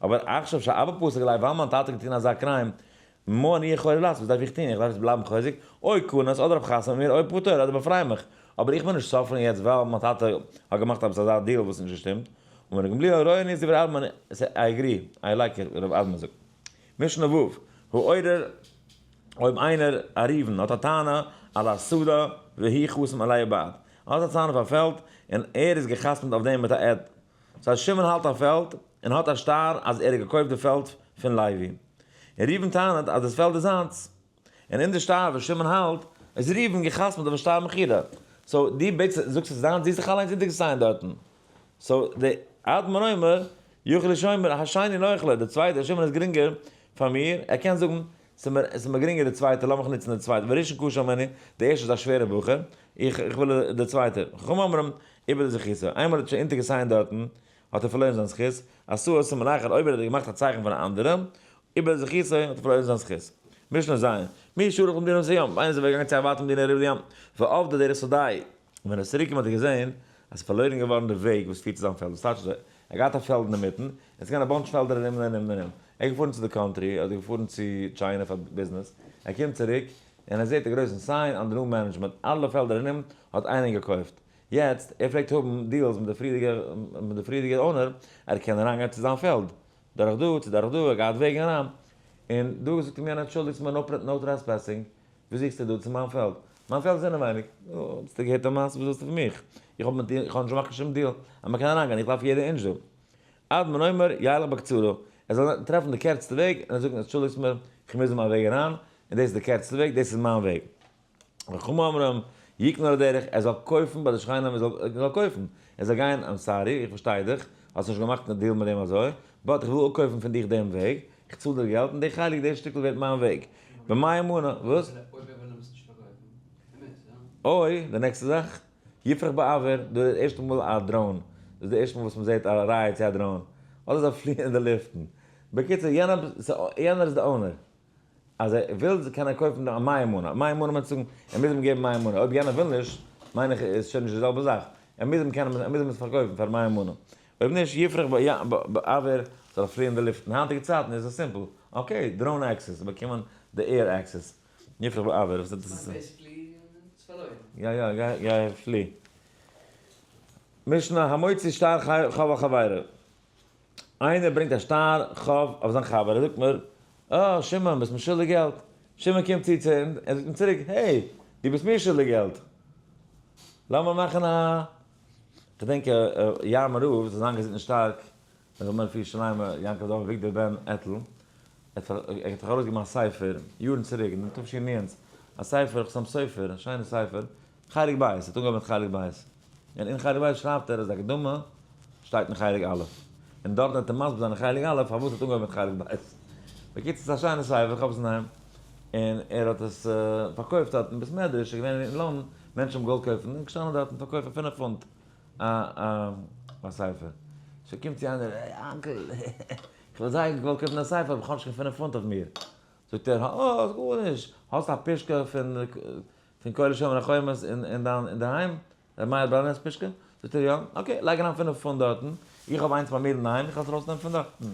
אבער עכשיו שאבא פסק עלי ווייל מיין טאטע האט געטון אזא crime, מה אני יכול לעשות, וואס דארף איך טון, איך דארף יעצט בלייבן חוזק, או כנס, אדער האב חתונה מיט מיר, או פטור, אדער באפריי מיך. אבער איך בין נישט suffering יעצט ווייל מיין טאטע האט געמאכט עפעס אזא deal וואס איז נישט געשטימט. אמר ר' גמליאל רואה אני את דברי אדמון, I agree, I like it, ר' אדמון זאגט. משנה ו', העורר, אויב איינער, א ראובן, האט א טענה על השדה והוא חתום עליה בעד, ער האט א טענה אויף א פעלד און ער איז גע'חתמ'ט אויף דעם מיט א עד, ס'הייסט שמעון האלט א פעלד און האט א שטר אז ער האט געקויפט די פעלד פון לוי, און ראובן טענה'ט אז דאס פעלד איז זיינס, און אין די שטר וואס שמעון האלט איז ראובן גע'חתמ'ט אויפן שטר מכירה, so דו בעטסט זאגסט עס איז דיינס, דו האסט זיך אליינס אונטערגע sign ט דארטן, so די אדמון אומר יכול שומר השני נוח לו, די צווייטע שמעון איז גרינגער פאר מיר, ער קען זאגן ס'איז מיר גרינגער די צווייטע לאמיך נוצן די צווייטע, וראשון קשה ממני, די ערשטע איז א שווערע בחור, איך וויל די צווייטע, חכמים אומרים איבד את זכותו, איינמאל ער האט שוין אונטערגע sign ט דארטן האט ער פארלוירן זיין זכות, עשה סימן אחר אויב ער האט געמאכט א צייכן פון א אנדערע, איבד זכותו האט ער פארלוירן זיין זכות. משנה ז', מי שהלך למדינה מסוים, איינער איז אוועק געגאנגען צו א ווייטע מדינה אריבער די ים, ואבדה דרך שדהו, און ווען ער איז צוריק געקומען האט ער געזען אז ס'איז פארלוירן געווארן די וועג וואס פירט צו זיין פעלד, וואס טייטש אזוי? ער האט געהאט א פעלד אינמיטן, און ס'איז געווען א bunch פעלדער ארום און ארום און ארום, ער איז געפארן צו די country, אדער געפארן צו China פאר ביזנעס, ער קומט צוריק, און ער זעט א גרויסן sign, under new management, אלע פעלדער ארום האט איינער געקויפט, יעצט, ער פלעגט האבן deals מיט די פריערדיגע מיט די פריערדיגע owner, ער קען אריינגיין צו זיין פעלד, דורך דא צו דורך דא, ער גייט וועגן אריין. און דא זאגט אים יענער אנטשולדיגסט מיר no trespassing, וואו זוכסטו דא? צו מיין פעלד. מיין פעלד איז אינעווייניג. נו, האסטו געהערט א מעשה, וואס ווילסטו פון מיך? איך האב מיט דיר, איך האב נישט געמאכט קיין שום deal אז מען קען אריינגיין, איך דארף יעדע אינטש דא. אדמון אומר, ילך בקצרה, ער זאל טרעפן די קערצטע וועג, און ער זאגט אנטשולדיגסט מיר, איך מוז מיין וועג אריין, און דאס איז די קערצטע וועג, דאס איז מיין וועג. וחכמים אומרים, יקנה על הדרך, ער זאל קויפן ביי די שכנים, ער זאל קויפן, ער זאל גיין, I'm sorry, איך פארשטיי דיך, האסט נישט געמאכט קיין deal מיט דעם אזוי, but איך וויל אפקויפן פון דיך דעם וועג, איך צאל דיר געלט, און די חלק, די שטיקל ווערט מיין וועג. במאי מנה, וואס? אויב ער וויל אים עס נישט פארקויפן, ער מוז, יא? אוי, די נעקסטע זאך, יפרח באויר, דא איז די ערשטע מאל א drone, דאס איז די ערשטע מאל וואס מען זעט א ראיה צו א drone, אדער זיי פליען אין די לופטן. בקיצור, יענער איז די owner. אז ער וויל קען ער קויפן א מאה מנה, מאה מנה מיינט צו זאגן ער מוז אים געבן מאה מנה, אויב יענער וויל נישט מיין איך איז שוין נישט די זעלבע זאך, ער מוז אים קענען ער מוז אים עס פארקויפן פאר מאה מנה, אויב נישט יפרח באויר זאל ער פליען אין די לופטן, היינטיגע צייטן איז עס simple, okay drone access, באקומען די air access, יפרח באויר, וואס איז דאס? basically איז פארלוירן. יא יא גיי גיי פלי. משנה המוציא שטר חוב על חברו. איינער ברענגט א שטר חוב אויף זיין חבר, ער זאגט מיר, אה, שמעון, ביסט מיר שולדיג געלט. שמעון קומט צו צו אים, ער זאגט אים צוריק, hey, דו ביסט מיר שולדיג געלט. לאמיר מאכן א. כ'דענק יארמער רב זאל זיין געזונט און שטארק, ער זאל מער רפואה שלימה, יעקב דוב אביגדור בן עטל, ער האט דאך ארויסגעגעבן א ספר יארן צוריק אין תשנ א ספר חתם סופר, א שיינע ספר, חלק ב', ער האט אנגעהויבן מיט חלק ב', און אין חלק ב' שרייבט ער אז די הקדמה שטייט אין חלק א', און דארט וועט ער מסביר זיין אין חלק א' פארוואס ער האט אנגעהויבן מיט חלק ב'. בקיצור ס'איז א שיינע ספר, איך האב עס אינדערהיים, און ער האט עס פארקויפט דארט אין בית מדרש, איז געווען אין לאנדאן, מענטשן האבן געוואלט קויפן, און געשטאנען דארט און פארקויפט פאר 5 פונט א ספר. שוין קומט צו איינער, hey uncle, איך וואלט זייער געוואלט קויפן א ספר, אבער איך האב נישט קיין 5 פונט אויף מיר. זאגט ער, אה, גארנישט, האסט א פישקע פון כולל שומר החומות אין דיין אינדערהיים? ר' מאיר בראנער'ס פישקע? זאגט ער יא, okay, לייג אריין 5 פונט דארטן, איך האב איינס ביי מיר אינדערהיים, איך וועל עס ארויסנעמען פון דארטן.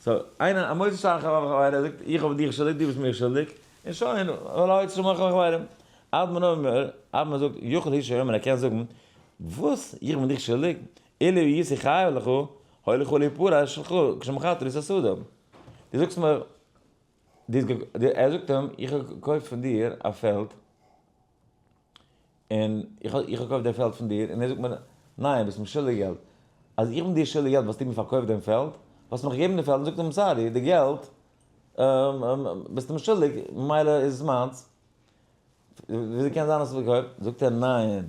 so, איינער, א מוציא שטר חוב על חברו, זאגט, איך האב דיך שולדיג, דו ביסט מיר שולדיג, און שוין, ולא הוציא שטר חוב על חברו. אדמון אומר, אדמון זאגט, יכול הוא שיאמר, ער קען זאגן, וואס? איך בין דיך שולדיג? אילו הייתי חייב לך, היה לך להיפרע שלך, כשמכרת לי את השדה. דו זאגסט מיר, ער זאגט אים, איך האב געקויפט פון דיר א פעלד, און איך האב געקויפט די פעלד פון דיר, און ער זאגט מיר, ניין, ביסט מיר שולדיג געלט. אז איך בין דיר שולדיג געלט, וואלסטו מיר פארקויפט דעם פעלד? וואלסט מיך געגעבן די פעלד? און זאגט אים, sorry, די געלט ביסטו מיר שולדיג, ממילא איז עס מיינס. וויאזוי קען זיין אז ס'איז פארקויפט? זאגט ער, ניין.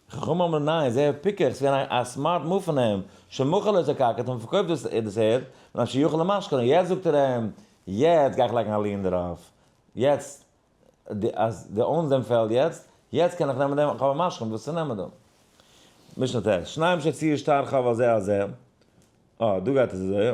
חכמים אמרו ניין, זה פיקח, ס'איז געווען א smart move פון אים, שמכר לו את הקרקע, האט אים פארקויפט דאס ערד, מפני שיכול למשכנו, יעצט זאגט ער אים, יעצט גיי איך לייגן א lien דערויף, יעצט אז דו own סט דעם פעלד יעצט, יעצט קען איך נעמען דעם, איך האב א משכון וואס צו נעמען דא. משנה ט', שניים שהוציאו שטר חוב על זה על זה, אה, דא גייט עס אזוי, יא.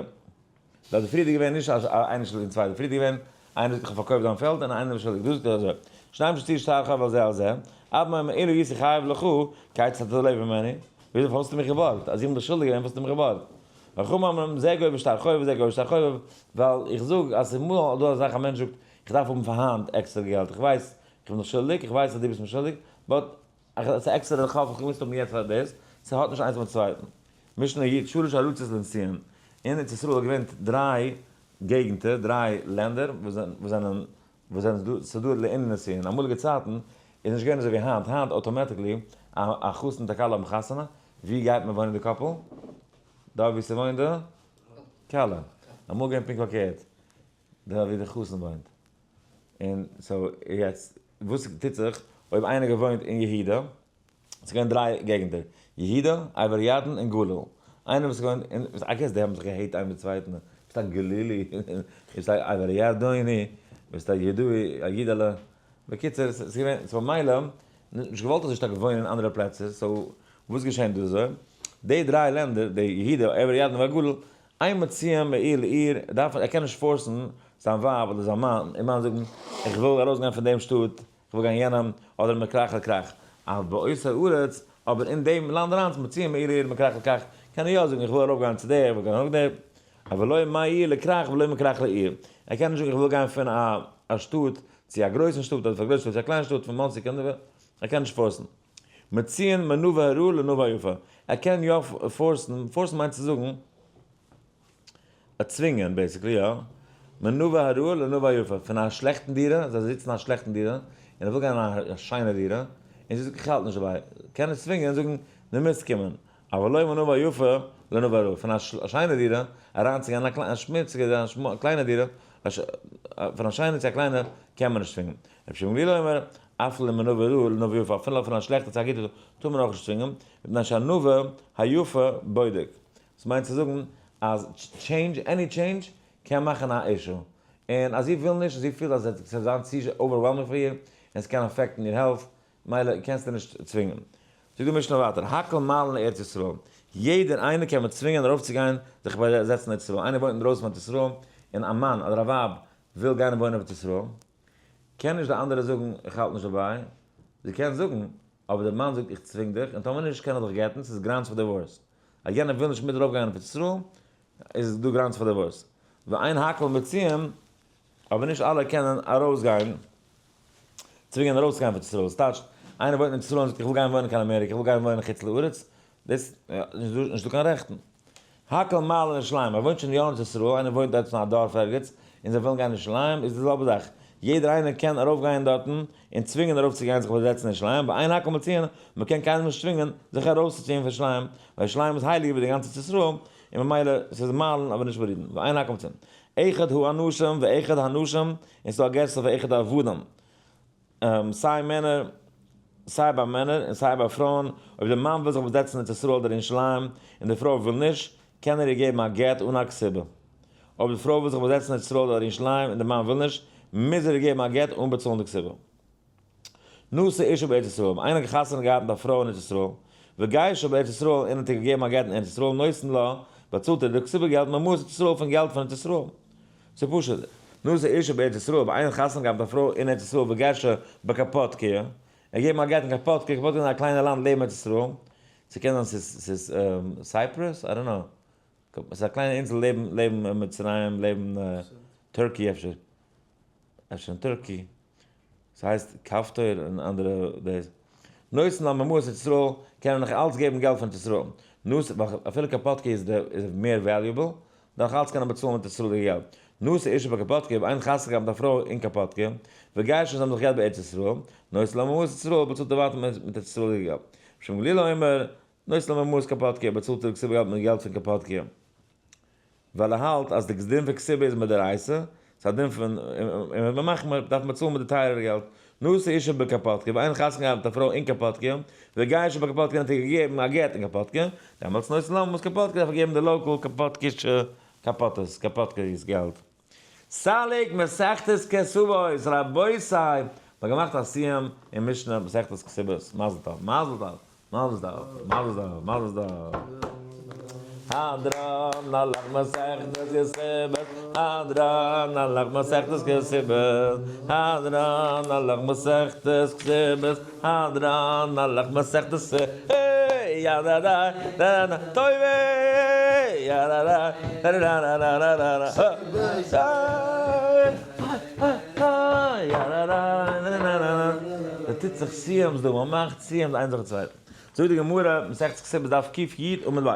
דארט איז פריער געווען נישט אז איינער שולדיג דעם צווייטן, פריער געווען איינער זאגט איך האב פארקויפט דיין פעלד און איינער איז שולדיג, דא זאגט ער אזוי, שניים שהוציאו שטר חוב על זה על זה, אדמון אומר אילו הייתי חייב לך, כיצד אתה לוה ממני, וויאזוי האסטו מיך געבארגט, אז איך בין דאך שולדיג געווען וואס האסטו מיך געבארגט? וחכמים אומרים זה גובה שטר חוב וזה גובה שטר חוב, ווייל איך זאג אז ס'איז אמאל דא אזא זאך א מענטש זאגט איך דארף האבן פאר היינט עקסטער געלט, איך ווייס איך בין דאך שולדיג, איך ווייס אז דו ביסט מיר שולדיג, but ס'איז עקסטערע חוב איך געמוזט האבן יעצט פאר דאס, ס'האט נישט איינס מיטן צווייטן. משנה י', שלש ארצות לנישואין, אין ארץ ישראל איז געווען דריי געגנטער, דריי לענדער וואס זענען וואס זענען סדור לענין נישואין, אמאליגע צייטן איז נישט געווען אזוי ווי היינט, היינט automatically א חתן מיט א כלה האבן חתונה, ווי גייט מען וואוינען די couple? דארט ווי ס'וואוינט די כלה, אמאל געווען פונקט פארקערט, דארט ווי די חתן וואוינט, און so יעצט וואס טוט זיך אויב איינער געוואוינט אין יהודה, ס'איז געווען דריי געגנטער, יהודה, עבר הירדן און גליל. איינער וואס איז געווען אין, I guess די האבן זיך גע hate איינער מיט צווייטן, ביסט א גלילי, ביסט א עבר הירדני, ביסט א יהודאי, א אידעלע. בקיצור, ס'איז געווען, so ממילא, נישט געוואלט אזוי שטארק וואוינען אין אנדערע פלעצער, so וואס געשענט דא אזוי? די דריי לענדער, די יהודה, עבר הירדן והגליל, אין מוציאין מעיר לעיר, דארף, ער קען נישט force ן זיין ווייב אדער זיין מאן, איר מאן זאגן, איך וויל ארויסגיין פון דעם שטאט, כ'וויל גיין יענעם, אדער מכרך לכרך. אבל באותה ארץ, אבער אין דעם לאנד אריין, מוציאין מעיר לעיר מכרך לכרך, קען ער יא זאגן איך וויל ארויפגיין צו דער, איך וויל גיין ארויף דער, אבל לא מעיר לכרך ולא מכרך לעיר. ער קען נישט זאגן איך וויל גיין פון א שטאט צו א גרויסן שטאט, אדער פון א גרויסן שטאט צו א קליין שטאט, פון מאנסי קיין דענווער, ער קען נישט force ן. מוציאין מנוה הרעה לנוה היפה. ער קען יא force ן, force ן מיינט צו זאגן. צווינגען basically, יא. מנאוה הרעה לנאוה היפה, פון א שלעכטן דירה, זיי זיצן אין א שלעכטן דירה, און ער וויל גיין אין א שיינע דירה, און זי זאגט איך האלט נישט דערביי, קען ער צווינגען און זאגן דו מוזט קומען, אבל לא מנאוה היפה לנאוה הרעה, פון א שיינע דירה אריינצוגיין אין א שמוציגע דירה, א קליינע דירה, פון א שיינע צו א קליינע קען מען נישט צווינגען. רבי שמעון גליל אומר, אף למנאוה הרעה לנאוה היפה, אפילו פון א שלעכטע צו א גוטע טאר מען אויך נישט צווינגען, מפני שהנאוה היפה בודק. דאס מיינט צו זאגן אז change, any change, קען מאכן א issue. און אז זי וויל נישט, זי פילט אז עס וועט זיין צו overwhelming פאר איר, און עס קען affect ן איר health, מילא קענסטו נישט צווינגען. זאגט די משנה ווייטער, הכל מעלין לארץ ישראל, יעדער איינער קען מען צווינגען ארויפצוגיין זיך באזעצן אין ארץ ישראל, איינער וואוינט אינדרויסן פון ארץ ישראל, און א מאן אדער א ווייב וויל גיין וואוינען אויף ארץ ישראל, קען נישט די אנדערע זאגן איך האלט נישט דערביי, זי קען זאגן, אבער דער מאן זאגט איך צווינג דיך, און טאמער נישט קען ער דיך גט'ן, ס'איז grounds פאר divorce. אז יענער וויל נישט מיט ארויפגיין אויף ארץ ישראל, איז דא grounds פאר divorce. ואין הכל מוציאין, אבער נישט אלע קענען ארויסגיין, צווינגען ארויסצוגיין פון ארץ ישראל. ס'טייטש, איינער וואוינט אין ארץ ישראל און זאגט איך וויל גיין וואוינען קיין אמעריקע, איך וויל גיין וואוינען חוץ לארץ, דאס איז נישטא קיין רעכטן. הכל מעלין לירושלים, ער וואוינט שוין יא אין ארץ ישראל, איינער וואוינט דארט אין א דארף ערגעץ, און זיי ווילן גיין אין ירושלים, איז די זעלבע זאך, יעדער איינער קען ארויפגיין דארטן און צווינגען ארויפצוגיין זיך באזעצן אין ירושלים, ואין הכל מוציאין, מען קען קיינעם נישט צווינגען זיך ארויסצוציען פון ירושלים, ווייל ירושלים איז הייליגער ווי די גאנצע ארץ ישראל, און ממילא ס'איז מעלין אבער נישט מורידין, ואין הכל מוציאין. אחד האנשים ואחד הנשים, און ס'דא א גירסא ואחד העבדים. סיי מענער, סיי ביי מענער און סיי ביי פרויען, אויב דער מאן וויל זיך באזעצן אין ארץ ישראל אדער אין ירושלים און די פרוי וויל נישט, קען ער איר געבן א גט אן א כתובה. אויב די פרוי וויל זיך באזעצן אין ארץ ישראל אדער אין ירושלים און דער מאן וויל נישט, מוז ער איר געבן א גט אן באצאלן די כתובה. נשא אשה בארץ ישראל, אויב איינער האט חתונה געהאט מיט א פרוי אין ארץ ישראל, וגירשה בארץ ישראל און האט איר געגעבן א גט אין ארץ ישראל, נותן לה, באצאלט ער די כתובה געלט ממעות ארץ ישראל פון געלט פון ארץ ישראל. ס'איז פשוט, נשא אשה בארץ ישראל, אויב איינער האט חתונה געהאט מיט א פרוי אין ארץ ישראל וגירשה בקפדקיא, ער געגעבן א גט אין קפדקיא, קפדקיא איז א קליינע לאנד לעבן ארץ ישראל, ס'קען זיין ס'איז Cyprus? I don't know. ס'איז א קליינע אינזל לעבן לעבן מצרים, לעבן Turkey אפשר. אפשר אין Turkey. ס'הייסט כפתור און אנדערע דאס. נותן לה ממעות ארץ ישראל קען ער נאך אלץ געבן געלט פון ארץ ישראל. נוס ווייל אפילו קאפאטקע איז די איז מער valuable, נאך אלץ קען ער באצאלן מיט ישראל'דיגע געלט. נשא אשה בקפוטקיא אויב איינער חתונה געהאט מיט א פרוי אין קאפאטקע, וגירשה זיי האבן זיך געהאט בארץ ישראל, נותן לה ממעות ארץ ישראל באצאלט ער ווייטער מיט ארץ ישראל'דיגע געלט. ר' שמעון גליל אומר, נותן לה ממעות קפוטקיא באצאלט ער כתובה געלט מיט געלט פון קפוטקיא. ווייל ער האלט אז די דין פון כתובה איז מדאורייתא, ס'איז א דין פון, און ווען מ'מאכט מ, דארף מען באצאלן מיט די טייערערע געלט. נשא אשה בקפוטקיא, ווען איינער חתונה געהאט מיט א פרוי אין קפוטקיא, וגירשה בקפוטקיא און האט איר געגעבן א גט אין קפוטקיא, דעמאלטס נותן לה ממעות קפוטקיא דארף ער געבן די local קפוטקישע קאפאטעס, קאפאטקעריס געלט. סליק מסכת כתובות, רבותי! מ'האט געמאכט א סיום אין משנה מסכת כתובות, מזל טוב, מזל טוב! מזל טוב, מזל טוב, מזל טוב. הדרן עלך מסכת כתובות, הדרן עלך מסכת כתובות, הדרן עלך מסכת כתובות, הדרן עלך מסכת דא טוט זיך סיומס דא, מען מאכט סיומס איינס נאכן צווייטן. זאגט די גמרא, מסכת כתובות דף קי עמוד ב'.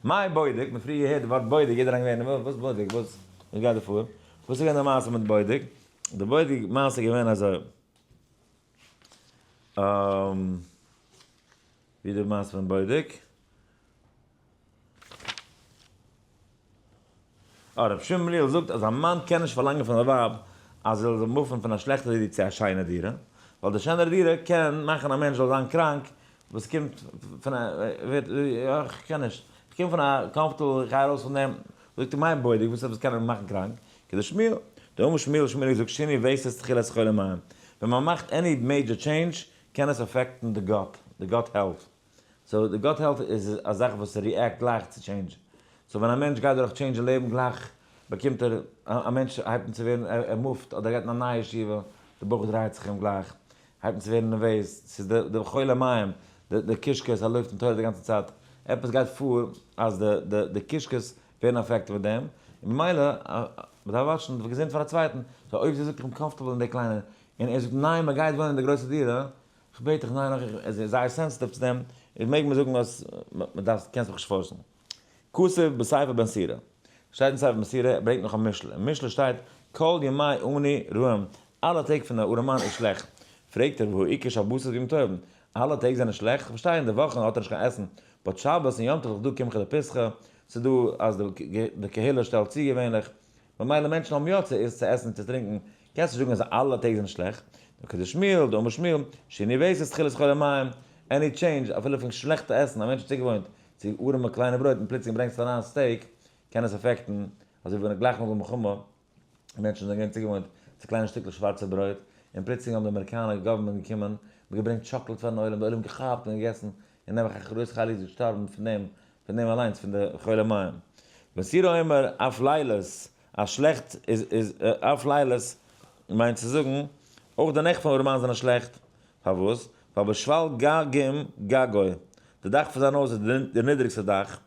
מאי בודק, מען פריער געהערט די ווארט בודק, יעדער איינער געווען, וואס בודק, וואס גייט דא פאר? וואס איז געווען די מעשה מיט בודק? די בודק מעשה איז געווען אזוי. ווי די מעשה פון בודק? אה, רבי שמעון בן גמליאל זאגט אז א מאן קען נישט פארלאנגען פון א ווייב אז זי זאל move ן פון א שלעכטע דירה צו א שיינע דירה, ווייל די שענערע דירה קען מאכן א מענטש זאל זיין קראנק, וואס קומט פון א, ווערט, איך קען נישט, איך קום פון א comfortable, איך גיי ארויס פון דעם, זאגט ער, מאי בודק, וואס עפעס קען אים מאכן קראנק? כדשמואל, דאמר שמואל, שמואל האט געזאגט שינוי וסת תחילת חולי מעיים, ווען מען מאכט any major change קען עס affect ן די gut, די gut health, so די gut health איז א זאך וואס react גלייך צו change, so ווען א מענטש גייט דורך change אין לעבן גלייך באקומט ער, א מענטש הייבט אן צו ווערן, ער move ט אדער גייט אין א נייע ישיבה, די בויך דרייט זיך אים גלייך, הייבט אן צו ווערן נערוועז, ס'איז די די חולי מעיים, די די קישקעס, ער לויפט אין toilet די גאנצע צייט, עפעס גייט פאר אז די די די קישקעס ווערן affected מיט דעם, און ממילא מ'דארף watch ן די געזונט פאר א צווייטן, so אויב זי זאגט איך בין comfortable אין די קליינע, און ער זאגט ניין מ'גייט וואוינען אין די גרויסע דירה, כ'בעט דיך ניין איך ער איז זייער sensitive צו דעם, איז מעג מען זאגן אז מ'דארף קענסט מיך נישט force ן. כתוב בספר בן סירא. שטייט אין ספר מסירה, ער ברענגט נאך א משל, אין משלי שטייט, כל ימי עני רעים, אלע טעג פון א ארעמאן איז שלעכט. פרעגט ער, והא איכא שבתות ויום טובים, אלע טעג זענען שלעכט? כ'פארשטיי אין די וואכן האט ער נישט קיין עסן, but שבת און יום טוב איז דא קמחא דפסחא, ס'איז דא אז די קהילה שטעלט צו געווענליך, ממילא מענטשן האבן יא צו צו עסן און צו טרינקן, קענסט נישט זאגן אז אלע טעג זענען שלעכט. כדשמואל, דאמר שמואל, שינוי וסת תחילת חולי מעיים, any change, אפילו פון שלעכטע עסן, א מענטש איז צוגעוואוינט צו ארעמע קליינע ברויט און פלוצלינג ברענגסטו אריין steak, קען עס affect ן, אזוי ווי גלייך נאך די מלחמה, מענטשן זענען געווען צוגעוואוינט צו קליינע שטיקלעך שווארצע ברויט, און פלוצלינג האבן די אמעריקאנער government געקומען, און געברענגט chocolate פארן עולם, די עולם געכאפט און געגעסן, און נעבעך א גרויס חלק איז געשטארבן פון דעם, פון דעם אליינס, פון די חולי מעיים. מסירה אומר אף לילות, אז שלעכט איז איז אף לילות מיינט צו זאגן, אויך די נעכט פון ארעמאן זענען שלעכט. פארוואס? ווייל בשפל גגים גגו, די דאך פון זיין הויז איז די נידריגסטע דאך,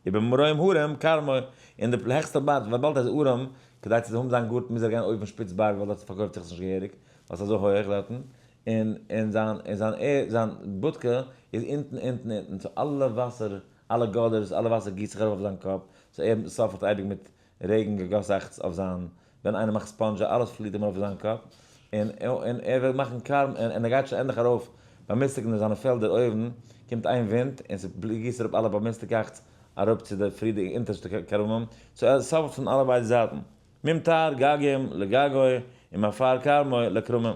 ובמרום הרים כרמו, אין די העכסטע בארג, וויבאלד ער איז ארעם, כדי צו האבן זיין גארטן מוז ער גיין אויפן שפיץ בארג ווייל דארט פארקויפט זיך עס נישט געהעריג, ווייל ס'איז אזוי הויעך דארטן, און און זיין און זיין ער זיין בודקע איז אונטן אונטן אונטן, so אלע וואסער, אלע גאדערס, אלע וואסער גיסט זיך ארויף אויף זיין קאפ, so ער suffer ט אייביג מיט רעגן געגאסאכטס אויף זיין, ווען איינער מאכט ספאנדזשע אלעס פליט אים ארויף אויף זיין קאפ, און און ער וויל מאכן כרם און ער גייט שוין ענדליך ארויף באמיסטיגן אין זיינע פעלדער אויבן, קומט איין ווינט און ס'גיסט אראפ אלע באמיסטיגאכטס אראפ צו די פריערדיגע אונטערשטע כרמים, so ער suffer ט פון אלע ביידע זייטן, ממטר גגים לגגו ומעפר כרמו לכרמים.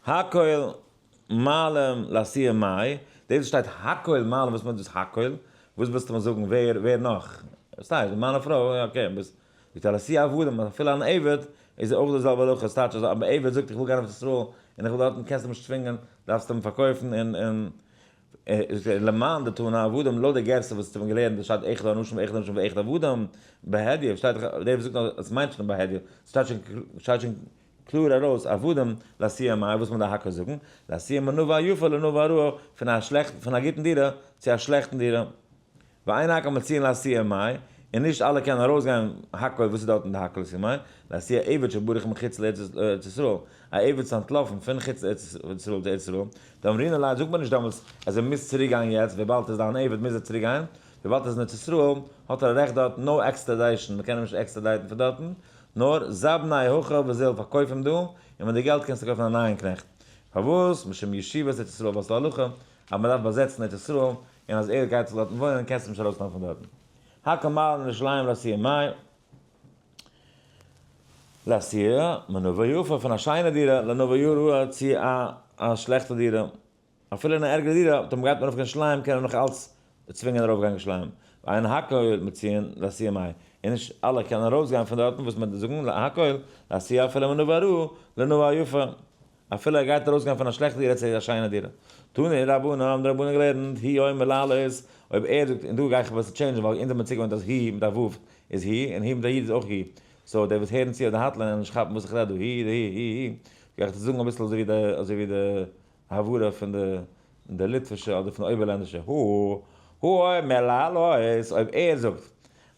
הכל מעלים לאתויי מאי, דאס וואס שטייט הכל מעלים וואס מיינט דאס הכל? וואס ווילסטו מיר זאגן ווער ווער נאך? ס'טייטש מאן און פרוי okay ביסט זאגט ער לאתויי עבדים אז אפילו אן עבד איז אויך די זעלבע הלכה ס'טייטש אז אן עבד זאגט איך וויל גיין אויף ישראל און איך וויל דארטן קענסטו אים נישט צווינגען דארפסט אים פארקויפן און און למאן דתנא עבדים לויט די גירסא וואס האט מען געלערנט דאס שטייט אחד האנשים ואחד הנשים ואחד עבדים בהדיא שטייט דאך דער וואס זאגט אז עס מיינט שוין בהדיא ס'שטייט שוין שטייט שוין קלאר ארויס, עבדים לאתויי מאי, וואס מיינט די הכל זאגן? לאתויי מנוה יפה לנוה רעה, פון א שלעכטן, פון א גוטן דירה צו א שלעכטן דירה. ואין הכל מוציאין לאתויי מאי, און נישט אלע קענען ארויסגיין הכל, וואס איז דארט אין די הכל לאתויי מאי? לאתויי עבד שברח מחוץ לארץ ישראל, א עבד איז אנטלאפן פון חוץ לארץ ישראל צו ארץ ישראל, דאמרינן ליה זאגט מען נישט דעמאלטס אז ער מוז צוריק גיין יעצט, וויבאלד ער איז דאך אן עבד מוז ער צוריק גיין, וויבאלד ער איז אין ארץ ישראל האט ער א רעכט דארט, no extradition, מען קען אים נישט extradite ן פון דארטן, נאר זבניה הכא וזיל פארקויף אים דא, און מיט די געלט קענסטו קויפן א נייען קנעכט. פארוואס? משום ישיבת ארץ ישראל ווייל ס'איז א הלכה אז מ'דארף באזעצן ארץ ישראל, און אז ער גייט זיך דארטן וואוינען קענסטו אים נישט ארויסנעמען פון דארטן. הכל מעלין לירושלים לאתויי מאי לאתויי מנוה יפה פון א שיינע דירה לנוה רעה צו א שלעכטע דירה. אפילו אין א ערגערע דירה, טאמער גייט מען ארויף קיין ירושלים קען ער נאך אלץ צווינגען ארויף גיין ירושלים, ואין הכל מוציאין לאתויי מאי, און נישט אלע קענען ארויס גיין פון דארטן וואס מען זאגן הכל לאתויי אפילו מנוה רעה לנוה יפה, אפילו ער גייט ארויס גיין פון א שלעכטע דירה צו א שיינע דירה. תנו רבנן האבן די רבנן געלערנט, הוא אומר לעלות, אויב ער זאגט, און דא גיי איך אביסל change ן ווייל אונז האבן צוגעוואוינט אז he מיט א ו' איז he, און he מיט א י' איז אויך he, so די וואס הערן צו אויף די hotline וועלן נישט כאפן וואס איך רעד דא, he די he he he, גיי איך דיר זאגן אביסל אזוי ווי די אזוי ווי די הברה פון די די ליטווישע אדער פון די אויבערלענדישע הוא הוא אומר לעלות אויב ער זאגט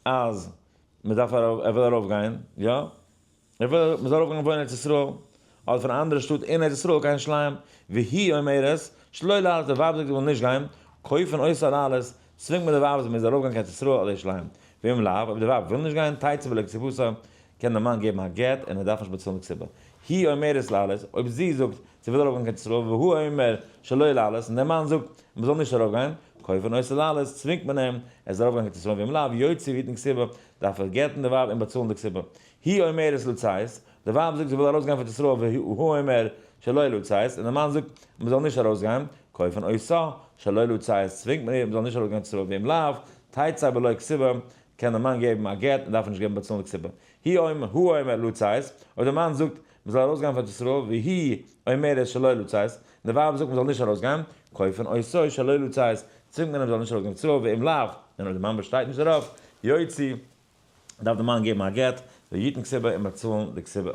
אז מען דארף ארויף ער וויל ארויף גיין יא ער וויל מען זאל ארויף גיין וואוינען ארץ ישראל אדער פון א אנדערע שטאט אין ארץ ישראל קיין ירושלים והיא אומרת שלא לעלות די ווייב זאגט זי וויל נישט גיין כופין אותה לעלות צווינגט מען די ווייב אז מען זאל ארויף גיין קיין ארץ ישראל אדער ירושלים ואם לאו אויב די ווייב וויל נישט גיין תצא בלא כתובתה קען דער מאן געבן א גט און ער דארף נישט באצאלן די כתובה. היא אומרת לעלות, אויב זי זאגט זי וויל ארויפגיין קיין ישראל, והוא אומר שלא לעלות, און דער מאן זאגט מען זאל נישט ארויפגיין, כופין אותו לעלות, צווינגט מען אים ער זאל ארויפגיין קיין ישראל, ואם לאו יוציא ויתן כתובה, דארף ער גט'ן די ווייב און באצאלן די כתובה. היא אומרת לצאת, די ווייב זאגט זי וויל ארויסגיין פון ישראל, והוא אומר שלא לצאת, און דער מאן זאגט מען זאל נישט ארויסגיין, כופין אותה שלא לצאת, צווינגט מען איר מען זאל נישט ארויסגיין קיין ישראל, ואם לאו, תצא בלא כתובה, קען דער מאן געבן א גט און דארף נישט געבן באצאלן די כתובה. היא אומ הוא אומר לצאת, אויב דער מאן זאגט מען זאל ארויסגיין פון ארץ ישראל, והיא אומרת שלא לצאת, און די ווייב זאגט מען זאל נישט ארויסגיין, כופין אותו שלא לצאת, צווינגט מען אים זאל נישט ארויסגיין פון ישראל, ואם לאו, און אויב דער מאן באשטייט נישט דערויף, יוציא, דארף דער מאן געבן א גט, ויתן כתובה און באצאלן די כתובה.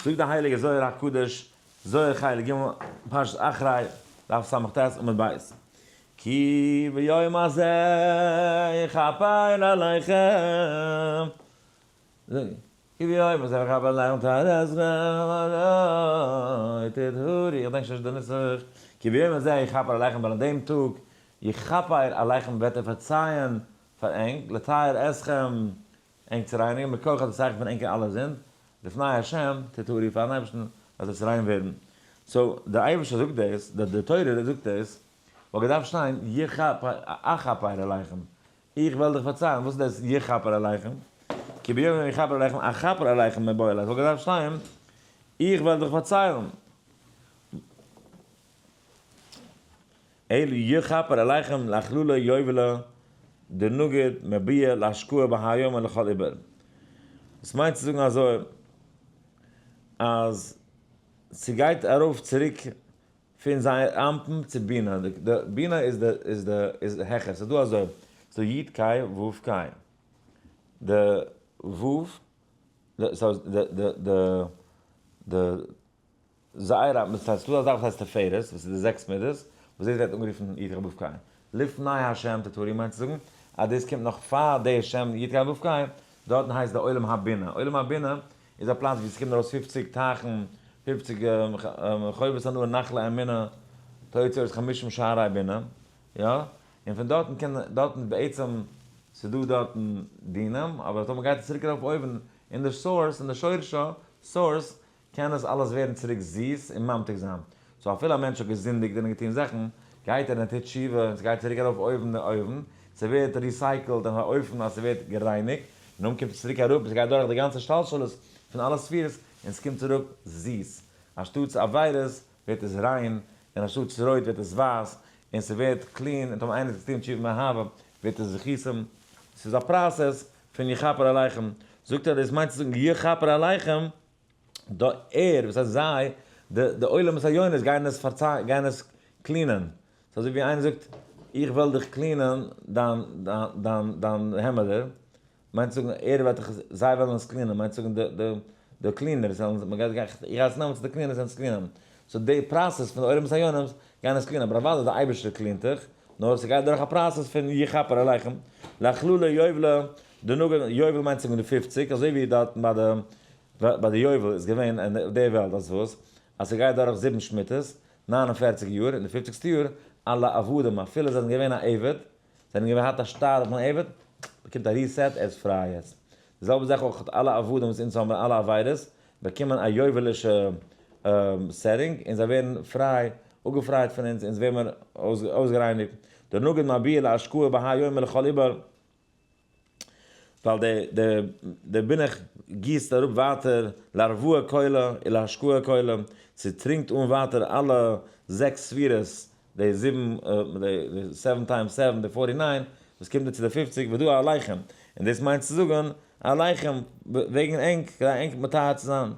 זאגט דער הייליגער זוהר הקדוש, זוהר חלק ג', פרשת אחרי, דף סט עמוד ב', כי ביום הזה יכפר עליכם, כי ביום הזה יכפר עליכם תרסכם תטהרו, איך דענק שוין נישט די נוסח, כי ביום הזה יכפר עליכם ווייל אין דעם טאג יכפר עליכם וועט ער פארצייען פאר ענק, לטהר אתכם. ענק צו רייניגן, מכח האט די שכל פון ענקער אלע זינד, לפני השם תטהרו פארן אייבערשטן וועט עס ריין ווערן. so דער אייבערשטער זאגט דאס, די תורה זאגט דאס, וואלט געדארפט שטיין יכפר עליכם, איך וועל דיך פארציילן, וואס איז דאס יכפר עליכם? כי ביום יכפר עליכם אכפר עליכם מבעולה, עס וואלט געדארפט שטיין איך וועל דיך פארציילן. אלא יכפר עליכם לאכלולא יובלה דנגיד מביע להשקעה בהיום ולכל עיבור. דאס מיינט צו זאגן אזוי אז ס'גייט ארויף צוריק פון זייער אנפין צו בינה, די בינה איז די איז די איז העכער, ס'איז דא אזוי, ס'איז דא י' ק' ו' ק', די ו', סאו די די די די זייער א, ס'איז דא א זאך וואס הייסט תפארת, וואס איז די זעקס מידות, וואס דאס ווערט אנגערופן י' ק' ו' ק', לפני ה' תטהרו מיינט צו זאגן אז דאס קומט נאך פאר די שם י' ק' ו' ק', דארטן הייסט די עולם הבינה, עולם הבינה איז א פלאץ ווי עס קומט ארויס 50 טייכן, 50 חובות הנאה נחלה אמינה, תוצאות 50 שערי בינה, יא, און פון דארטן קען, דארטן בעצם, ס'איז דא דארטן דינים, אבער טאמער גייט עס צוריק ארויף אויבן אין די source, אין די שורש source, קען עס אלעס ווערן צוריק זיס און ממתיק זיין. so אפילו א מענטש האט געזינדיגט און געטון זאכן, גייט ער און טוט תשובה און ס'גייט צוריק ארויף אויבן און אויבן, ס'ווערט recycled אין א אופן אז ס'ווערט גערייניגט, און דאן קומט עס צוריק אראפ, ס'גייט דורך די גאנצע השתלשלות פון אלע ספירות, און ס'קומט צוריק זיס. אנשטאטס עבירות ווערט עס ריין, און אנשטאטס רויט ווערט עס ווייס, און ס'ווערט clean, און טאמער איינער האט געטון תשובה מאהבה, ווערט עס זכותים. ס'איז א process פון יכפר עליכם. זאגט ער, דאס מיינט צו זאגן יכפר עליכם, דא ער, וואס הייסט זיי, די עולמות העליונות גייען עס פארציילן, גייען עס clean ען. ס'איז אזוי ווי איינער זאגט, איך וועל דיך clean ען דיין דיין דיין העמעדער, מיינט צו זאגן ער וועט דיך, זיי וועלן עס clean ען, מיינט צו זאגן די די די cleaners וועלן, מען גייט איך גיי עס נעמען צו די cleaners און עס clean ען. so די process פון די עולמות העליונות גייען עס clean ען, אבער אוודאי די אייבערשטער clean ט דיך, נאר ס'גייט דורך א process פון יכפר עליכם, לאכלולא יובלה, די נאגעל יובל מיינט זאגן די 50, אזוי ווי דארט ביי די ביי די יובל איז געווען אין די וועלט אז וואס? אז ס'גייט דורך זיבן שמיטות, 49 יאר, אין די פופציגסטע יאר, אלע עבדים אפילו זיי זענען געווען א עבד, זענען געווען האט א שטר פון עבד, באקומט א reset, ער איז פריי יעצט. די זעלבע זאך אויך אלע עבדים וואס אונז האבן אלע עבירות, באקומען א יובל'ישע setting, און זיי ווערן פריי, אפגעפרייט פון אונז, אונז ווערן מיר אויסגערייניגט. דער נגיד מביע להשקעה בהאי יומא לכל עיבור. ווייל די די די בינעך גיסט אראפ ווייטער להרווה כולא ולהשקאה כולא, ס'טרינקט אן ווייטער אלע זעקס ספירות, די זיבן די seven times seven די 49, וואס קומט דא צו די 50, ודא עליכם, און דאס מיינט צו זאגן עליכם, וועגן ענק, כדי ענק מטהר צו זיין,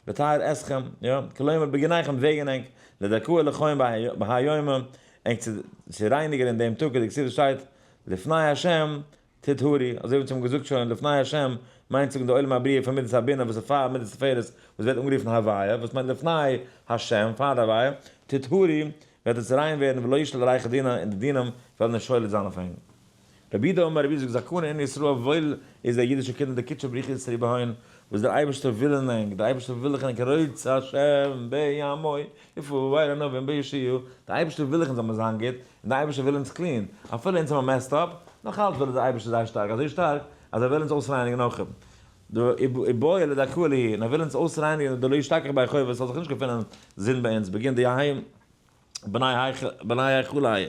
לטהר אתכם, יא, כלומר בגיניכם וועגן ענק, לדכאה לכם בהאי יומא, ענק צו רייניגען אין דעם טאג, כדכתיב שטייט, לפני השם תטהרו, אזוי ווי אונז האבן געזאגט שוין, לפני השם מיינט זאגן די עולם הבריאה פון מידת הבינה וואס איז פאר מידת תפארת וואס ווערט אנגערופן הוויה, וואס מיינט לפני השם, פאר די הוויה, תטהרו, וועט עס ריין ווערן ולא ישלוט עליך דינא און די דינים וועלן נישט שולט זיין אויף אים. רבי יהודה אמר, רבי יהודה זאגט זכאין אינון ישראל וואויל איז דער אידישע קינדער דקודשא בריך הוא אתרעי בהון, וואס דער אייבערשטער וויל אין ענק, דער אייבערשטער וויל איך ענק רוצה השם בעמו יפאר ענווים בישועה, דער אייבערשטער וויל איך אונז זאל מיר זיין גוט, און דער אייבערשטער וויל אונז clean, אפילו אונז האבן messed up, נאך אלץ וויל דער אייבערשטער זייער שטארק, אזוי שטארק אז ער וויל אונז אויסרייניגן אויך. איבעיא לדכאה להו, און ער וויל אונז אויסרייניגן דלא ישתכח ביה חובה, עס זאל זיך נישט געפינען זינד ביי אונז, בגין דיהי בני היכלי.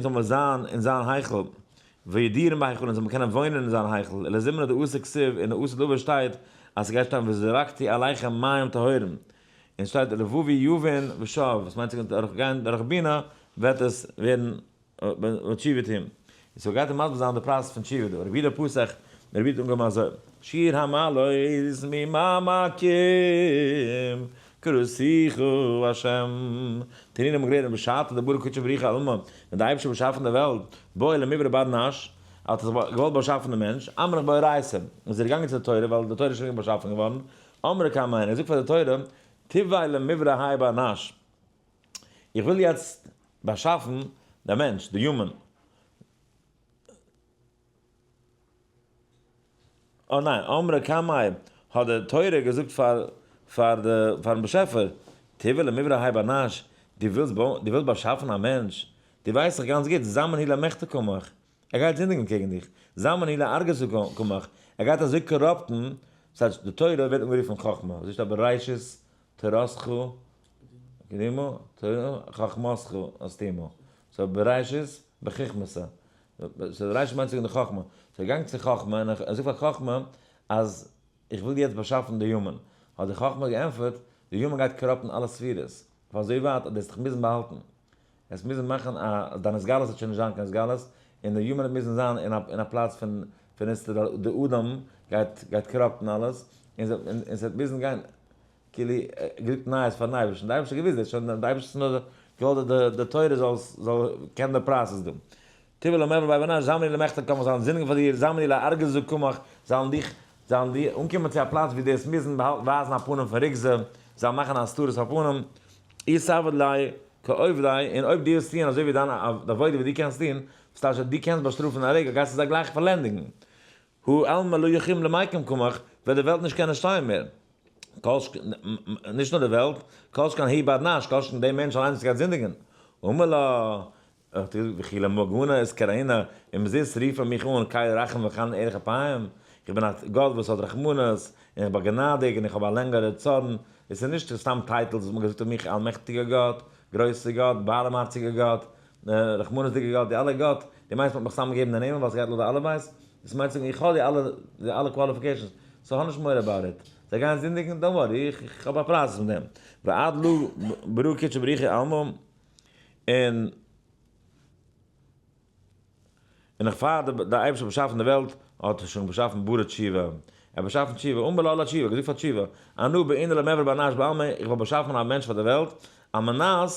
זאל מען זיין אין זיין היכל, וידירן בהיכל, און זאל מען קענען וואוינען אין זיין היכל, ולזמנא דאתא כתיב, אין די עתיד לבוא שטייט, אז ס'גייט שטיין וזרקתי עליכם מים טהורים, און שטייט לבבי יבין ושב, וואס מיינט דורך גיין דורך בינה וועט עס ווערן תשובה טון. און so גייט ער מסביר זיין די process פון תשובה דא. רבי יהודה פתח, רבי יהודה האט אנגעהויבן אזוי, שיר המעלות ממעמקים קראתיך השם. תנינא האבן געלערנט בשעתא דברא קודשא בריך הוא עלמא, ווען די אייבערשטער האט באשאפן די וועלט, בעי למיברא בר נש, האט ער זיך געוואלט באשאפן די מענטש, אמר באורייתא, איז ער געגאנגען צו די תורה, ווייל די תורה איז שוין באשאפן געווארן, אמר קמיה, ער זאגט פאר די תורה, תיבעי למיברא האי בר נש, איך וויל יעצט באשאפן דער מענטש, די human. אה ניין, אמרה קמיה, האט די תורה געזאגט פאר פאר די פארן באשעפער, תיבעי למיברא האי בר נש, דו ווילסט דו ווילסט באשאפן א מענטש, דו ווייסט דאך גאנץ גוט, זמין הוא למחטא קמך, ער גייט זינדיגן קעגן דיך, זמין הוא לארגזא קמך, ער גייט אזוי corrupt ן, ס'הייסט די תורה ווערט אנגערופן חכמה, אזוי שטייט בראשית תורתך קדימה, חכמתך הסתימה, so בראשית בחכמתא, so בראשית מיינט זאגן די חכמה, so ער געגאנגען צו חכמה און ער זאגט פאר חכמה אז איך וויל יעצט באשאפן די human, האט די חכמה געענטפערט, די human גייט corrupt ן אלע ספירות, אויף אזוי ווייט אז דו וועסט דיך מוזן באהאלטן, עס מוזן מאכן אז דיין התגלות וועט שוין נישט זיין קיין התגלות, און די human וועט מוזן זיין אין א פלאץ פון נסתר, ווייל די אדם גייט corrupt ן אלעס, און עס וועט מוזן גיין כאילו געזאגט נייעס פארן אייבערשטן, די אייבערשטער האט געוואוסט דאס שוין, די אייבערשטער האט נאר געוואלט אז די תורה זאל קענען די process דא. תיבא למעבר ביי בנש, זמני למחטא קמך, זאלן זינדיגן פאר דיר, זמני לארגזא קמך, זאלן דיך, זאלן דיר אנקומען צו א פלאץ ווי דו וועסט מוזן ווייזן א פנים פון רוגזה, זאלן מאכן א הסתרת הפנים, אי סבר ליה כעובדיה, און אויב דו וועסט טון אזוי ווי דיין עבודה ווי דו קענסט טון, וואס טייטש אז דו קענסט באשטראפן א רגע, גייסטו זיי גלייך פארלענדיגן. הא עלמא לא יכים למיקים קמך, וועט די וועלט נישט קענען שטיין מער. כל שכן, נישט נאר די וועלט, כל שכן הוא בר נש, כל שכן דער מענטש אליין וואס גייט זינדיגן. אמר לה, האט ער געזאגט, וכי למה גנא אתקריינא, אומזיסט רופט מען מיך אן קל רחום וחנון ארך אפיים, איך בין א גאט וואס האט רחמנות, און איך בין גענאדיג, און איך האב א לענגערע צארן, עס איז נישט סתם titles וואס מען האט געזאגט אויף מיך, אלמעכטיגער גאט, גרויסער גאט, בארעמהארציגער גאט, רחמנות'דיגער גאט, די אלע גאט, דו מיינסט מ'האט מיך סתם געגעבן די נעמען ווייל ס'גייט לויט די אלף בית? דאס מיינט זאגן איך האב די אלע qualifications, so האב נישט מורא about it, זיי גייען זינדיגן, don't worry, איך האב א process מיט דעם, ועד לא ברא קודשא בריך הוא עלמא, און און נאך פאר די אייבערשטער האט באשאפן די וועלט, האט ער שוין באשאפן ברא תשובה, ער האט באשאפן תשובה, אמר לה לתשובה, געזאגט פאר תשובה, אנא בעינא למברא בר נש בעלמא, איך וועל באשאפן א מענטש פאר די וועלט, על מנת,